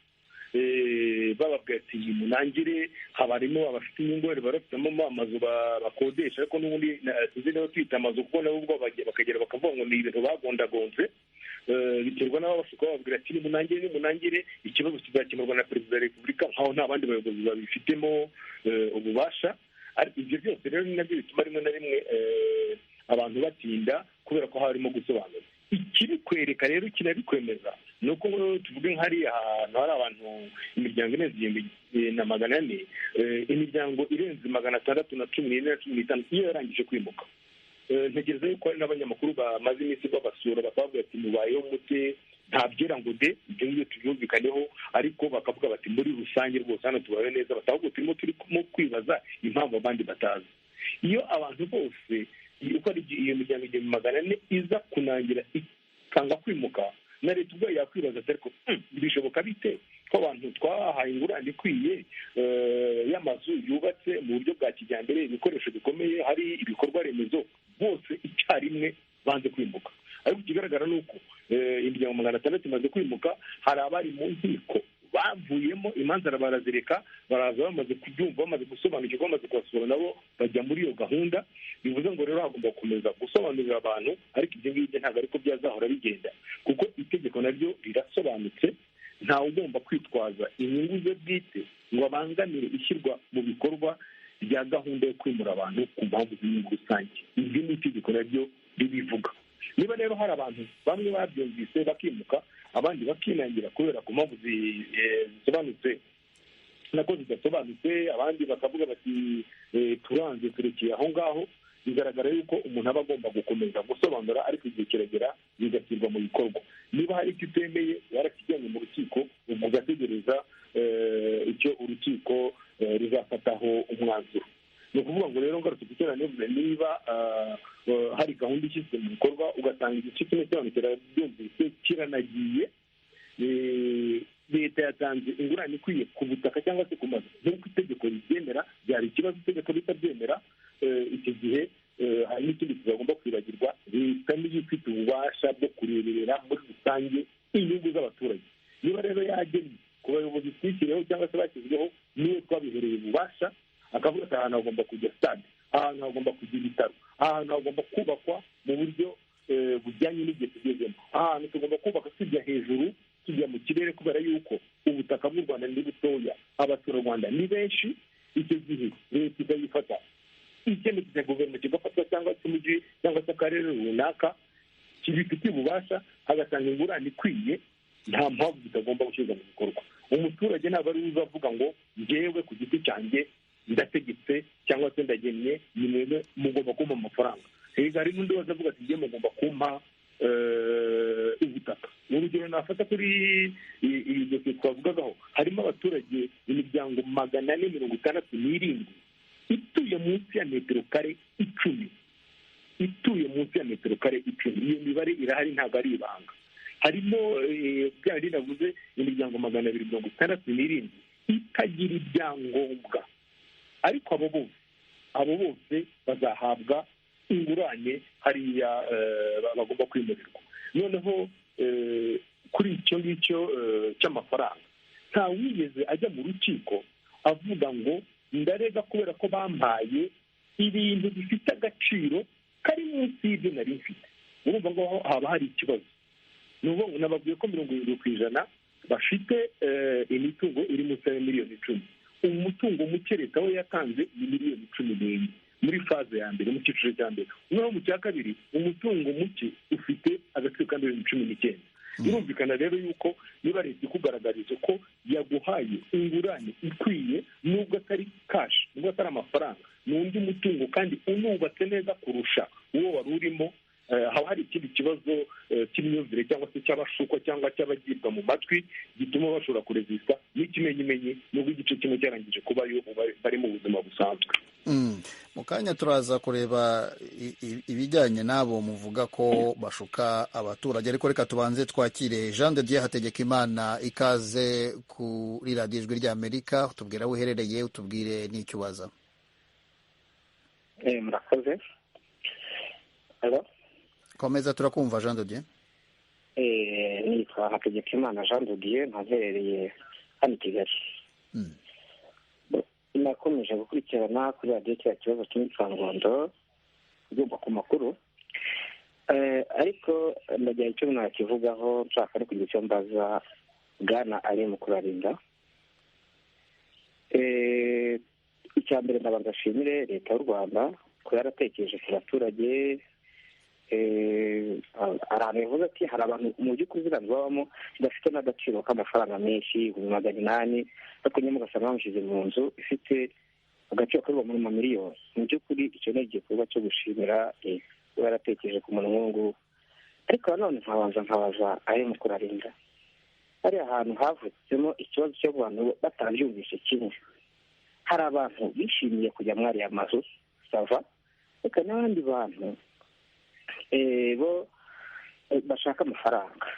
bababwira ati munangire, haba harimo abafite inyungu barafitemo amazu bakodesha, ariko n'ubundi sinzi niba twita amazu kuko nabo ubwo bakagera bakavuga ngo ni ibintu bagondagonze. Biterwa n'ababashuka bababwira ati nimunangire, nimunangire, ikibazo kizakemurwa na perezida wa repubulika, nkaho nta bandi bayobozi babifitemo ububasha. Ariko ibyo byose rero ni nabyo bituma rimwe na rimwe abantu batinda, kubera ko harimo gusobanura. Ikibikwereka rero kinabikwemeza ni uko tuvuge nk'hariya ahantu hari abantu imiryango irenze 1400, imiryango irenze 614 na 15 iyo yarangije kwimuka. Ntekereza yuko hari n'abanyamakuru bamaze iminsi babasura bakavuga ati mubayeho mute, nta byera ngo de, ibyo ngibyo tubyumvikaneho, ariko bakavuga bati muri rusange rwose hano tubayeho neza, ahubwo turimo kwibaza impamvu abandi batazi. Iyo abantu bose uko ari iyo miryango 1400 iza kunangira ikanga kwimuka, na leta ubwayo yakwibaza ati ariko bishoboka bite ko abantu twabahaye ingurane ikwiye y'amazu yubatse mu buryo bwa kijyambere, ibikoresho bikomeye, hari ibikorwa remezo, bose icyarimwe banze kwimuka. Ariko ikigaragara ni uko imiryango 600 imaze kwimuka, hari abari mu nkiko bavuyemo imanza barazireka, baraza bamaze kubyumva, bamaze gusobanukirwa, bamaze kubasura, nabo bajya muri iyo gahunda. Bivuze ngo rero hagomba gukomeza gusobanurira abantu, ariko ibyo ngibyo ntabwo ariko byazahora bigenda, kuko itegeko naryo rirasobanutse. Ntawe ugomba kwitwaza inyungu ze bwite ngo abangamire ishyirwa mu bikorwa rya gahunda yo kwimura abantu ku mpamvu z'inyungu rusange. Ibyo ni itegeko naryo ribivuga. Niba rero hari abantu bamwe babyumvise bakimuka, abandi bakinangira kubera ku mpamvu zisobanutse nako zidasobanutse, abandi bakavuga bati turanze turekeye aho ngaho, bigaragara yuko umuntu aba agomba gukomeza gusobanura, ariko igihe kiragera bigashyirwa mu bikorwa. Niba hari icyo utemeye warakijyanye mu rukiko, ubwo ugategereza icyo urukiko ruzafataho umwanzuro. Ni ukuvuga ngo rero ngarutse ku cyo navuze, niba hari gahunda ishyizwe mu bikorwa ugasanga igice kimwe cy'abantu kirabyumvise kiranagiye, leta yatanze ingurane ikwiye ku butaka cyangwa se ku mazu nk'uko itegeko ribyemera, byari ikibazo itegeko ritabyemera, icyo gihe hari n'ikindi tutagomba kwibagirwa, leta niyo ifite ububasha bwo kureberera muri rusange inyungu z'abaturage. Niba rero yagennye ku bayobozi twishyiriyeho cyangwa se bashyizweho, niwe twabihereye ububasha, akavuga ati ahantu hagomba kujya stade, ahantu hagomba kujya ibitaro, ahantu hagomba kubakwa mu buryo bujyanye n'igihe tugezemo, ahantu tugomba kubaka tujya hejuru, tujya mu kirere, kubera yuko ubutaka bw'u Rwanda ni butoya, abaturarwanda ni benshi. Icyo gihe leta ikayifata icyemezo cya guverinoma kigafatwa cyangwa se umujyi cyangwa se akarere runaka kibifitiye ububasha, hagatanga ingurane ikwiye, nta mpamvu zitagomba gushyirwa mu bikorwa. Umuturage ntabwo ari uza avuga ngo njyewe ku giti cyanjye ndategetse cyangwa se ndagennye, ni mwebwe mugomba kumpa amafaranga. Hari n'undi waza avuga ati njye mugomba kumpa ubutaka. Urugero nafata kuri iyi dosiye twavugagaho, harimo abaturage imiryango 467 ituye munsi ya metero kare 10, ituye munsi ya metero kare 10. Iyo mibare irahari, ntabwo ari ibanga. Harimo bya bindi navuze, imiryango 267 itagira ibyangombwa, ariko abo bose bazahabwa ingurane hariya bagomba kwimurirwa. Noneho kuri icyo ngicyo cy'amafaranga, nta wigeze ajya mu rukiko avuga ngo ndarega kubera ko bampaye ibintu bifite agaciro kari munsi y'ibyo nari mfite. Urumva ngo haba hari ikibazo. Ni ukuvuga ngo nababwiye ko 70% bafite imitungo iri munsi ya miliyoni 10. Umutungo muke leta we yatanze ni miliyoni 14 muri faze ya mbere, mu cyiciro cya mbere. Noneho mu cya kabiri umutungo muke ufite agaciro ka miliyoni 19. Birumvikana rero yuko niba leta ikugaragarije ko yaguhaye ingurane ikwiye, nubwo atari cash, nubwo atari amafaranga, ni undi mutungo kandi unubatse neza kurusha uwo wari urimo, haba hari ikindi kibazo cy'imyumvire cyangwa se cy'abashukwa cyangwa cy'abagibwa mu matwi gituma bashobora kurezista n'ikimenyimenyi, nubwo igice kimwe cyarangije kubayo bari mu buzima busanzwe. Mu kanya turaza kureba ibijyanye n'abo muvuga ko bashuka abaturage, ariko reka tubanze twakire Jean de Dieu Hategekimana. Ikaze kuri radiyo Ijwi ry'Amerika, utubwire aho uherereye, utubwire n'icyo ubaza. Murakoze. Komeza, turakumva Jean de Dieu. Nitwa Hategekimana Jean de Dieu, ntaherereye hano i Kigali. Nakomeje gukurikirana kuri radiyo kiriya kibazo cy'imisangondo igomba ku makuru, Ariko ndagira icyo nakivugaho, nshaka no kugira icyo mbaza bwana ari mu kurarinda. Icya mbere, ndabanza ashimire Leta y'u Rwanda ko yaratekereje ku baturage. Hari ahantu yavuze ati hari abantu mu by'ukuri ziriya nzu babamo zidafite n'agaciro k'amafaranga menshi, 800,000, ariko nyuma ugasanga bamushyize mu nzu ifite agaciro kari muri mamiliyoni. Mu by'ukuri icyo ni igikorwa cyo gushimira Leta kuba yaratekereje ku muntu nk'ubu. Ariko nanone nkabanza nkabaza ari mu kurarinda, hariya ahantu havutsemo ikibazo cy'abantu batabyumvise kimwe. Hari abantu bishimiye kujya muri ariya mazu sava, reka n'abandi bantu bo bashaka amafaranga.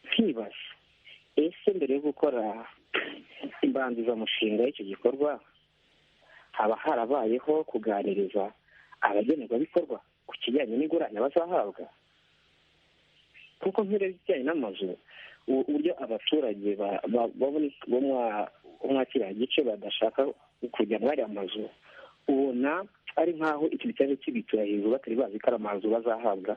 Nkibaza, ese mbere yo gukora imbanzizamushinga y'icyo gikorwa haba harabayeho kuganiriza abagenerwabikorwa ku kijyanye n'ingurane bazahabwa? Kuko nk'iyo ibijyanye n'amazu, uburyo abaturage bo mwa kiriya gice badashaka kujya muri ariya mazu, ubona ari nk'aho ikintu cyaje kibitura hejuru, batari bazi ko ari amazu bazahabwa.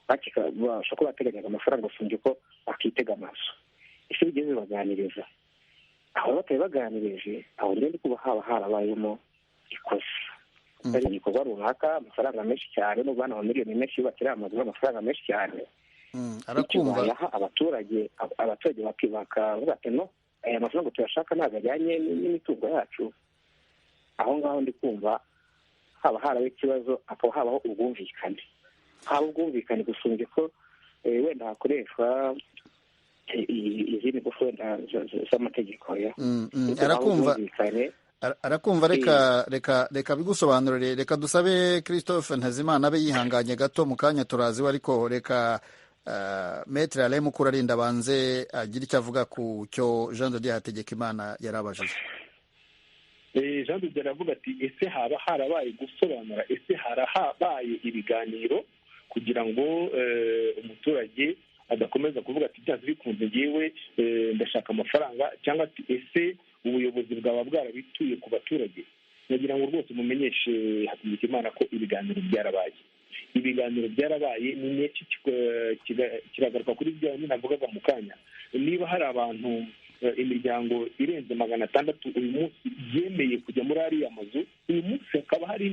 Bashobora kuba bateganyaga amafaranga gusumbya uko bakitega amazu. Ese bigeze baganiriza aho batari baganirije? Aho ngende kuba haba harabayemo ikosa, ari igikorwa runaka, amafaranga menshi cyane, n'ubwo hano amamiliyoni menshi yubatse ariya mazu, amafaranga menshi cyane. Arakumva. Bayaha abaturage, abaturage bakavuga ati no, aya mafaranga tuyashaka ntabwo ajyanye n'imitungo yacu. Aho ngaho ndi kumva haba harabaho ikibazo, hakaba habaho ubwumvikane, haba ubwumvikane gusumbya ko wenda hakoreshwa izindi ngufu wenda z'amategeko. Arakumva, arakumva. Reka reka reka bigusobanurire. Reka dusabe Christophe Ntazimana abe yihanganye gato, mu kanya turaziwe, ariko reka Maître Alain Mukurarinda abanze agire icyo avuga ku cyo Jean de Dieu Hategekimana yarabajije. Jean de Dieu aravuga ati ese haba harabaye gusobanura, ese harabaye ibiganiro kugira ngo umuturage adakomeza kuvuga ati byanze bikunze ngewe ndashaka amafaranga, cyangwa ati ese ubuyobozi bwaba bwarabituye ku baturage? Nagira ngo rwose mumenyeshe Hategekimana ko ibiganiro byarabaye. Ibiganiro byarabaye ni nyinshi, kiragaruka kuri bya nyine navugaga mu kanya. Niba hari abantu, imiryango irenze 600 uyu munsi yemeye kujya muri ariya mazu, uyu munsi hakaba hari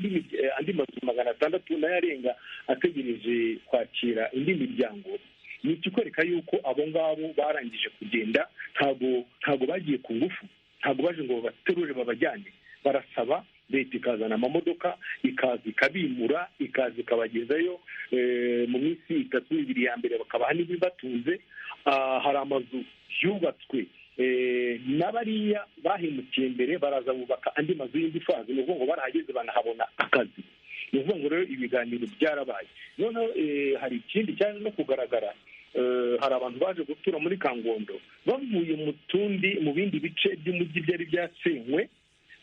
andi mazu 600 nayo arenga ategereje kwakira indi miryango, ni ikikwereka yuko abo ngabo barangije kugenda. Ntabwo bagiye ku ngufu, ntabwo baje ngo baterure babajyane, barasaba Leta ikazana amamodoka, ikaza ikabimura, ikaza ikabagezayo mu minsi 3 2 ya mbere, bakabaha n'ibibatunze. Hari amazu yubatswe n'abariya bahimukiye mbere, baraza bubaka andi mazu y'indi fazi, ni ukuvuga ngo barahageze banahabona akazi. Ni ukuvuga ngo rero ibiganiro byarabaye. Noneho hari ikindi cyaje no kugaragara, hari abantu baje gutura muri Kangondo bavuye mu tundi, mu bindi bice by'umujyi byari byasenywe,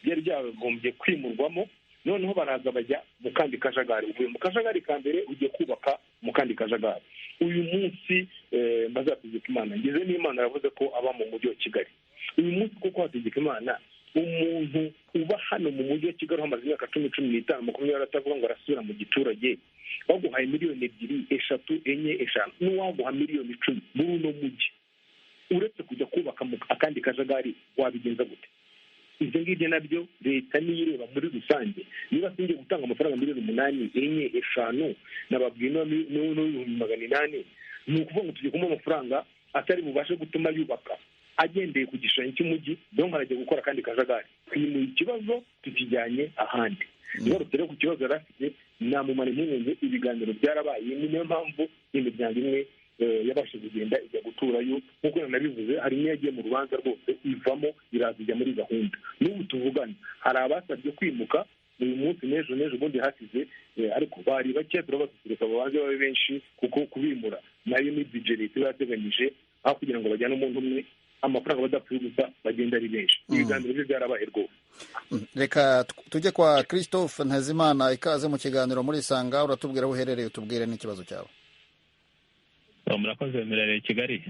byari byagombye kwimurwamo, noneho baraza bajya mu kandi kajagari. Uvuye mu kajagari ka mbere ugiye kubaka mu kandi kajagari. Uyu munsi mbaza Hategekimana, ngeze n'Imana yavuze ko aba mu mujyi wa Kigali uyu munsi, kuko Hategekimana umuntu uba hano mu mujyi wa Kigali hamaze imyaka 10, 15, 20 atavuga ngo arasubira mu giturage, baguhaye miliyoni 2, 3, 4, 5, n'uwaguha miliyoni 10 muri uno mujyi, uretse kujya kubaka akandi kajagari wabigenza gute? Ibyo ngibyo nabyo Leta niyo ireba muri rusange. Niba singiye gutanga amafaranga miliyoni 8, 4, 5, nababwiye n'800,000, ni ukuvuga ngo tugiye kumuha amafaranga atari bubashe gutuma yubaka agendeye ku gishushanyo cy'umujyi, donc arajya gukora akandi kajagari. Twimuye ikibazo tukijyanye ahandi. Ngarutse rero ku kibazo yari afite, namumara impungenge, ibiganiro byarabaye. Ni niyo mpamvu imiryango imwe yabashije kugenda ijya guturayo, nk'uko nanabivuze, hari imwe yagiye mu rubanza rwose ivamo iraza ijya muri gahunda. N'ubu tuvugana hari abasabye kwimuka uyu munsi n'ejo n'ejo bundi hasize, ariko bari bake, turabasusurutsa babanze babe benshi, kuko kubimura nayo ni budget Leta iba yateganyije, aho kugira ngo bajyane umuntu umwe amafaranga badapfuye gusa bagenda ari benshi. Ibiganiro byo byarabaye rwose. Reka tujye kwa Christophe Ntazimana, ikaze mu kiganiro muri Isanga. Uratubwira aho uherereye, utubwire n'ikibazo cyawe. Murakoze. Mirare Kigali.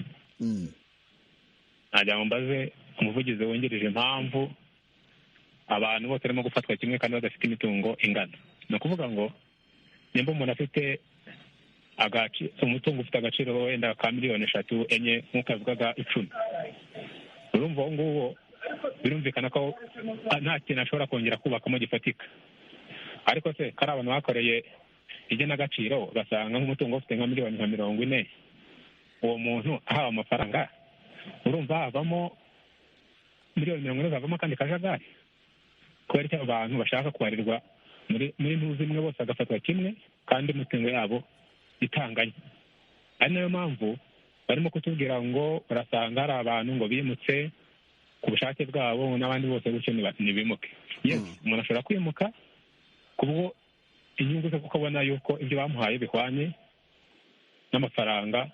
Nagira ngo mbaze umuvugizi wungirije impamvu abantu bose barimo gufatwa kimwe kandi badafite imitungo ingana. Ni ukuvuga ngo nimba umuntu afite umutungo ufite agaciro wenda ka miliyoni 3, 4 nk'uko yavugaga 10. Urumva uwo nguwo birumvikana ko nta kintu ashobora kongera kubakamo gifatika. Ariko se kari abantu bakoreye igenagaciro ugasanga nk'umutungo ufite nka miliyoni nka 40, uwo muntu ahawe amafaranga urumva havamo miliyoni 40 zavamo akandi kajagari. Kubera icyo abantu bashaka kubarirwa muri ntuzi imwe bose agafatwa kimwe kandi imitungo yabo itanganye. Ari nayo mpamvu barimo kutubwira ngo urasanga hari abantu ngo bimutse ku bushake bwabo n'abandi bose gutyo ntibimuke. Yes, umuntu ashobora kwimuka kubwo inyungu ze, kuko abona yuko ibyo bamuhaye bihwanye n'amafaranga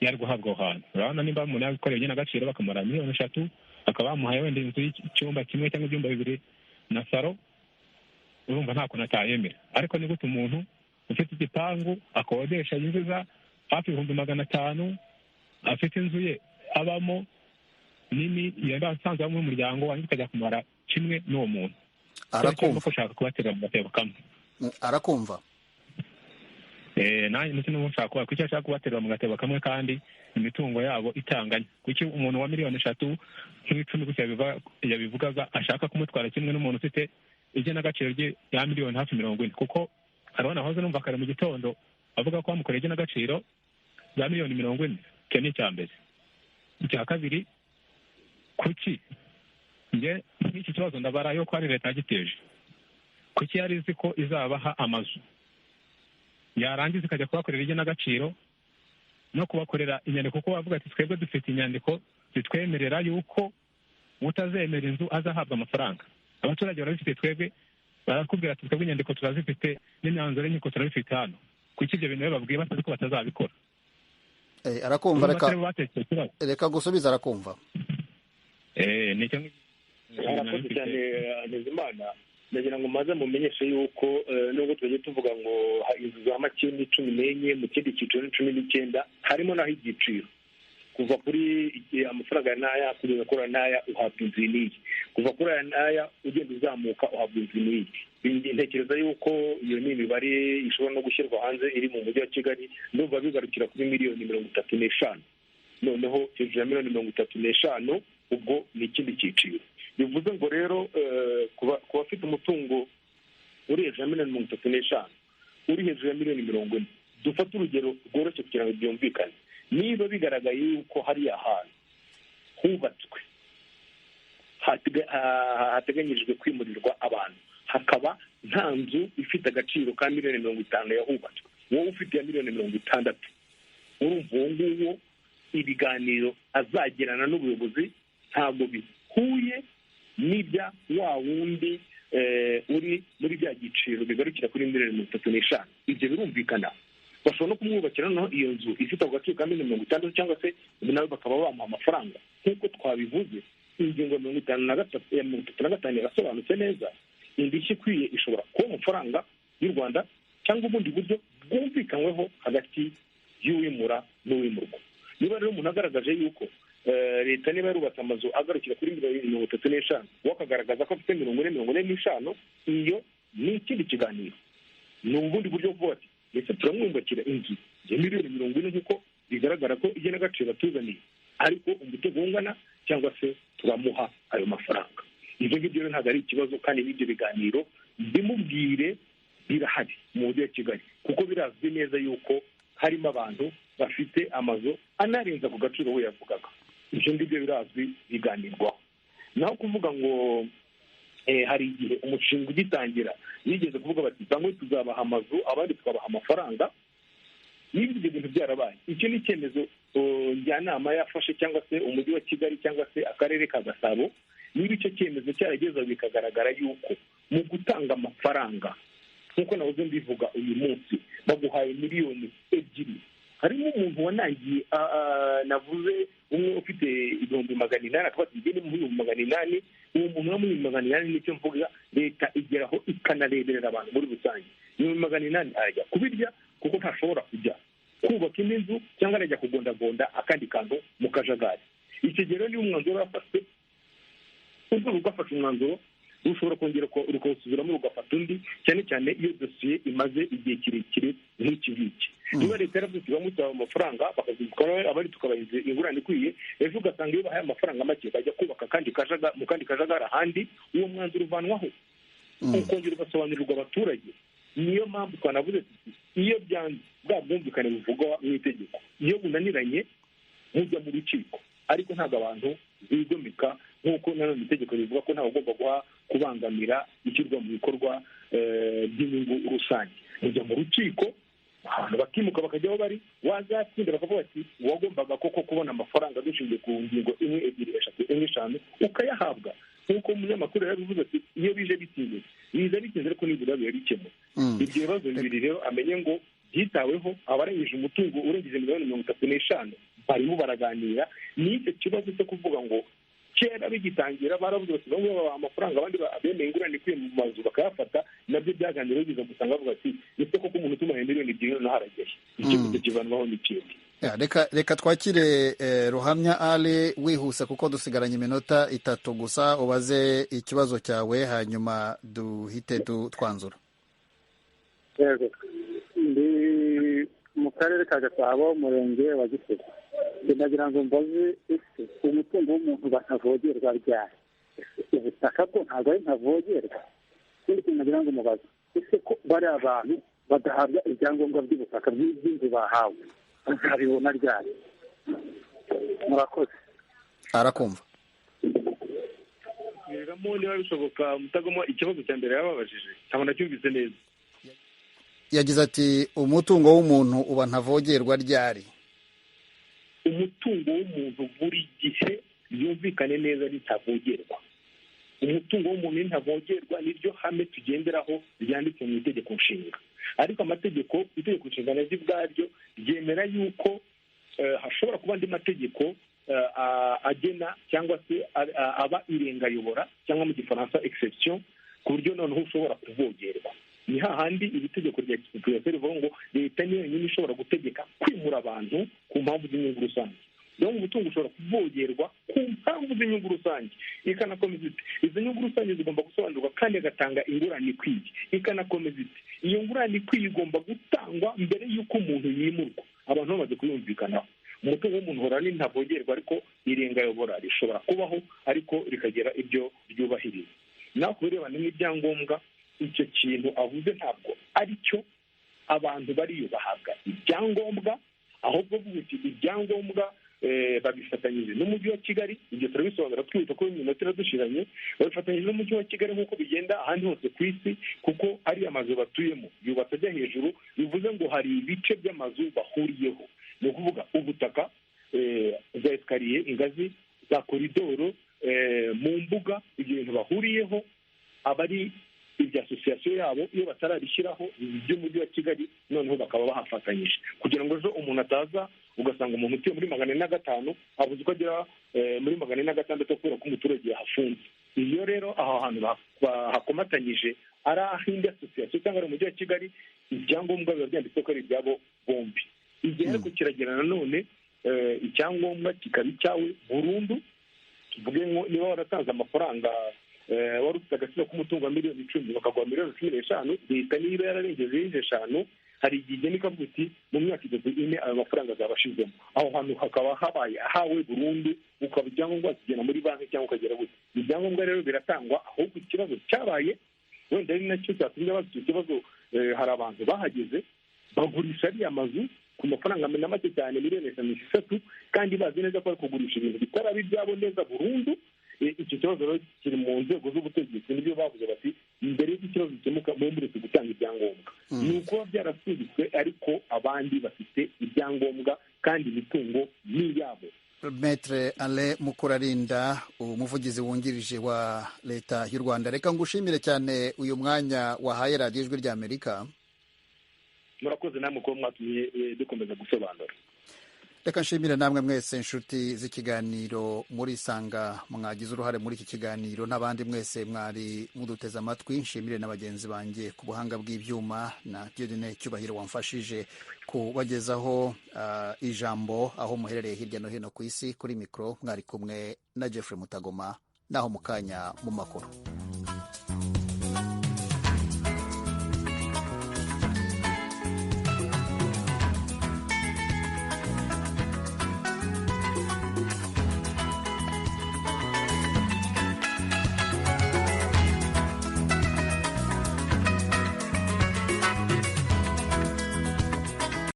yari guhabwa aho hantu. Urabona nimba umuntu yabikoreye igenagaciro bakamara miliyoni 3, bakaba bamuhaye wenda inzu y'icyumba kimwe cyangwa ibyumba 2 na saro, urumva nta kuntu atayemera. Ariko ni gute umuntu ufite igipangu akodesha yinjiza hafi 500,000, afite inzu ye abamo nini yari asanzwe abamo umuryango, wanjye ukajya kumara kimwe n'uwo muntu? Arakumva ushaka kubatera mu gatebo kamwe. Arakumva. Nanjye ndetse n'ubu nshaka kuba kuki ashaka kubaterura mu gatebo kamwe kandi imitungo yabo itanganye. Kuki umuntu wa miliyoni 3 nk'icumi gutya yabivugaga ashaka kumutwara kimwe n'umuntu ufite igenagaciro rye ya miliyoni hafi 40? Kuko hariho nahoze numva kare mu gitondo avuga ko bamukoreye igenagaciro za miliyoni 40. Icyo ni icya mbere. Icya kabiri, kuki njye nk'iki kibazo ndabara yuko ari leta yagiteje. Kuki yari izi ko izabaha amazu yarangiza ikajya kubakorera igenagaciro no kubakorera inyandiko, kuko bavuga ati twebwe dufite inyandiko zitwemerera yuko utazemera inzu azahabwa amafaranga. Abaturage barabifite, twebwe barakubwira ati twebwe inyandiko turazifite n'imyanzuro y'inkiko turabifite hano. Kuki ibyo bintu bababwiye batazi ko batazabikora? Arakumva, reka gusubiza. Arakumva. Nicyo arakoze cyane Ntezimana. Ndagira ngo maze mumenyeshe yuko nubwo tugiye tuvuga ngo inzu za make ni 14, mu kindi cyiciro ni 19, harimo naho igiciro kuva kuri amafaranga n'aya kugeza kuri n'aya uhabwa inzu n'iyi, kuva kuri aya n'aya ugenda uzamuka uhabwa inzu n'iyi. Ntekereza yuko iyo ni imibare ishobora no gushyirwa hanze iri mu mujyi wa Kigali, ndumva bigarukira kuri miliyoni 35. Noneho hejuru ya miliyoni 35 ubwo ni ikindi cyiciro. Bivuze ngo rero ku bafite umutungo uri hejuru ya miliyoni 35, uri hejuru ya miliyoni 40, dufate urugero rworoshye kugira ngo byumvikane. Niba bigaragaye yuko hariya hantu hubatswe hateganyijwe kwimurirwa abantu, hakaba nta nzu ifite agaciro ka miliyoni 50 yahubatswe, wowe ufite ya miliyoni 60, urumva uwo nguwo ibiganiro azagirana n'ubuyobozi ntabwo bihuye n'ibya wa wundi uri muri bya giciro bigarukira kuri miliyoni 35. Ibyo birumvikana. Bashobora no kumwubakira noneho iyo nzu ifite agaciro ka miliyoni 60, cyangwa se nawe bakaba bamuha amafaranga. Nk'uko twabivuze, ingingo ya 35 irasobanutse neza. Indishyi ikwiye ishobora kuba amafaranga y'u Rwanda cyangwa ubundi buryo bwumvikanyweho hagati y'uwimura n'uwimurwa. Niba rero umuntu agaragaje yuko leta niba yarubatse amazu agarukira kuri miliyoni 35, we akagaragaza ko afite 40, 45, iyo ni ikindi kiganiro. Ni ubundi buryo bwo ati ndetse turamwubakira inzu ya miliyoni 40 nk'uko bigaragara ko igenagaciro atuzaniye, ariko umutungo ungana cyangwa se turamuha ayo mafaranga. Ibyo ngibyo rero ntabwo ari ikibazo, kandi n'ibyo biganiro bimubwire birahari mu mujyi wa Kigali, kuko birazwi neza yuko harimo abantu bafite amazu anarenza ku gaciro we yavugaga. Ibyo ngibyo birazwi, biganirwaho. Naho kuvuga ngo hari igihe umushinga ugitangira yigeze kuvuga bati bamwe tuzabaha amazu abandi tukabaha amafaranga, niba ibyo bintu byarabaye, icyo ni icyemezo njyanama yafashe cyangwa se umujyi wa Kigali cyangwa se akarere ka Gasabo. Niba icyo cyemezo cyarageze bikagaragara yuko mu gutanga amafaranga nk'uko nahoze mbivuga uyu munsi baguhaye miliyoni 2, harimo umuntu wanangiye navuze umwe ufite 800,000 akaba ati njye ni mu 800,000, uwo muntu wo mu 800,000 nicyo mvuga leta igeraho ikanareberera abantu muri rusange. 800,000 arajya kubirya kuko ntashobora kujya kubaka indi nzu cyangwa arajya kugondagonda akandi kantu mu kajagari. Icyo gihe rero niba umwanzuro wafashwe, urwego rugafashe umwanzuro rushobora kongera rukawusubiramo rugafata undi, cyane cyane iyo dosiye imaze igihe kirekire nk'iki ngiki. Niba leta yaravuze iti bamwe tubaha amafaranga bakazibukana, abandi tukabaha ingurane ikwiye, ejo ugasanga iyo bahaye amafaranga make bajya kubaka kandi mu kandi kajagari ahandi, uwo mwanzuro uvanwaho, ukongera ugasobanurirwa abaturage. Niyo mpamvu twanavuze tuti iyo byanze, bwa bwumvikane buvugwa mu itegeko iyo bunaniranye mujya mu rukiko, ariko ntabwo abantu bigomeka, nk'uko nanone itegeko rivuga ko ntawe ugomba guha kubangamira ishyirwa mu bikorwa by'inyungu rusange. Mujya mu rukiko, abantu bakimuka bakajya aho bari, wazatsinda bakavuga ati uwagombaga koko kubona amafaranga dushingiye ku ngingo 1, 2, 3, 4, 5, ukayahabwa. Nk'uko umunyamakuru yarabivuze ati iyo bije bitinze, biza bitinze, ariko nibura biba bikemuwe. Ibyo bibazo bibiri rero amenye ngo byitaweho. Abarangije umutungo urengeje miliyoni 35 barimo baraganira. N'icyo kibazo cyo kuvuga ngo kera bigitangira baravuze bati bamwe babaha amafaranga, abandi bemeye ingurane ikwiye mu mazu bakayafata, nabyo byaganiriweho, biza gusanga bavuga ati ese koko umuntu utumaye miliyoni 2 noneho harageye, icyemezo kivanwaho n'ikindi. Reka twakire Ruhamya Ale wihuse, kuko dusigaranye iminota 3 gusa, ubaze ikibazo cyawe hanyuma duhite twanzura. Yego, ndi mu karere ka Gasabo, umurenge wa Gisebe. Ndagira ngo mbaze, ese umutungo w'umuntu batavogerwa ryari? Ubutaka bwo ntabwo ari ntavogerwa? Ikindi kintu nagira ngo mubaze, ese ko bariya abantu badahabwa ibyangombwa by'ubutaka by'inzu bahawe, bazabibona ryari? Murakoze. Arakumva. Niba bishoboka Mutagoma, ikibazo cya mbere yababajije ntabwo nacyumvise neza. Yagize ati umutungo w'umuntu uba ntavogerwa ryari? Umutungo w'umuntu buri gihe, byumvikane neza, ntavogerwa. Umutungo w'umuntu ntavogerwa, niryo hame tugenderaho ryanditse mu itegeko nshinga. Ariko amategeko, itegeko nshinga naryo ubwaryo ryemera yuko hashobora kuba andi mategeko agena cyangwa se aba irengayobora, cyangwa mu gifaransa exception, ku buryo noneho ushobora kuvogerwa. Ni hahandi iri tegeko rya expropriation rivuga ngo leta niyo yonyine ishobora gutegeka kwimura abantu ku mpamvu z'inyungu rusange. Niyo umutungo ushobora kuvogerwa ku mpamvu z'inyungu rusange. Ikanakomeza iti izo nyungu rusange zigomba gusobanurwa kandi agatanga ingurane ikwiye. Ikanakomeza iti iyo ngurane ikwiye igomba gutangwa mbere y'uko umuntu yimurwa, abantu bamaze kuyumvikanaho. Umutungo w'umuntu uhora ntavogerwa, ariko irengayobora rishobora kubaho, ariko rikagira ibyo ryubahiriza. Naho ku birebana n'ibyangombwa, icyo kintu avuze ntabwo ari cyo. Abantu bariyo bahabwa ibyangombwa, ahubwo vuga uti ibyangombwa babifatanyije n'umujyi wa Kigali. Ibyo turabisobanura twihuta ko iminota iradushiranye. Babifatanyije n'umujyi wa Kigali nk'uko bigenda ahandi hose ku isi, kuko ari amazu batuyemo yubatse ajya hejuru, bivuze ngo hari ibice by'amazu bahuriyeho, ni ukuvuga ubutaka, za esikariye, ingazi, za koridoro, mu mbuga, ibyo bintu bahuriyeho aba ari ibya asosiyasiyo yabo. Iyo batarabishyiraho by'umujyi wa Kigali, noneho bakaba bahafatanyije kugira ngo ejo umuntu ataza ugasanga umuntu utuye muri 405 abuze uko agera muri 406 kubera ko umuturage yahafunze. Iyo rero aho hantu bahakomatanyije ari ah'indi asosiyasiyo cyangwa ari umujyi wa Kigali, ibyangombwa biba byanditse ko ari ibyabo bombi. Igihe ariko kiragera nanone icyangombwa kikaba icyawe burundu. Tuvuge ngo niba waratanze amafaranga, wari ufite agaciro k'umutungo wa miliyoni 10, bakaguha miliyoni 15, leta niba yararengeje izi 5, hari igihe igena ikavuga iti mu myaka 3, 4 ayo mafaranga azaba ashizemo, aho hantu hakaba habaye ahawe burundu, ukaba ibyangombwa wakigena muri banki cyangwa ukagera gute. Ibyangombwa rero biratangwa. Ahubwo ikibazo cyabaye, wenda ari nacyo cyatumye baza icyo kibazo, hari abantu bahageze bagurisha ariya mazu ku mafaranga na make cyane, miliyoni 5, 6, kandi bazi neza ko bari kugurisha ibintu bitaraba ibyabo neza burundu. Icyo kibazo rero kiri mu nzego z'ubutegetsi, nibyo bavuze bati mbere y'uko ikibazo gikemuka muretse gutanga ibyangombwa. Ni ukuba byarasubitswe, ariko abandi bafite ibyangombwa kandi imitungo ni iyabo. Maître Alain Mukurarinda, umuvugizi wungirije wa leta y'u Rwanda, reka ngushimire cyane uyu mwanya wahaye Radiyo Ijwi ry'Amerika. Murakoze namwe kuba mwatumye dukomeza gusobanura. Reka nshimire namwe mwese inshuti z'ikiganiro muri Sanga mwagize uruhare muri iki kiganiro, n'abandi mwese mwari muduteze amatwi. Nshimire na bagenzi banjye ku buhanga bw'ibyuma na Dieudonne Cyubahiro wamfashije kubagezaho ijambo aho muherereye hirya no hino ku isi. Kuri mikoro mwari kumwe na Jeffrey Mutagoma, naho mu kanya mu makuru.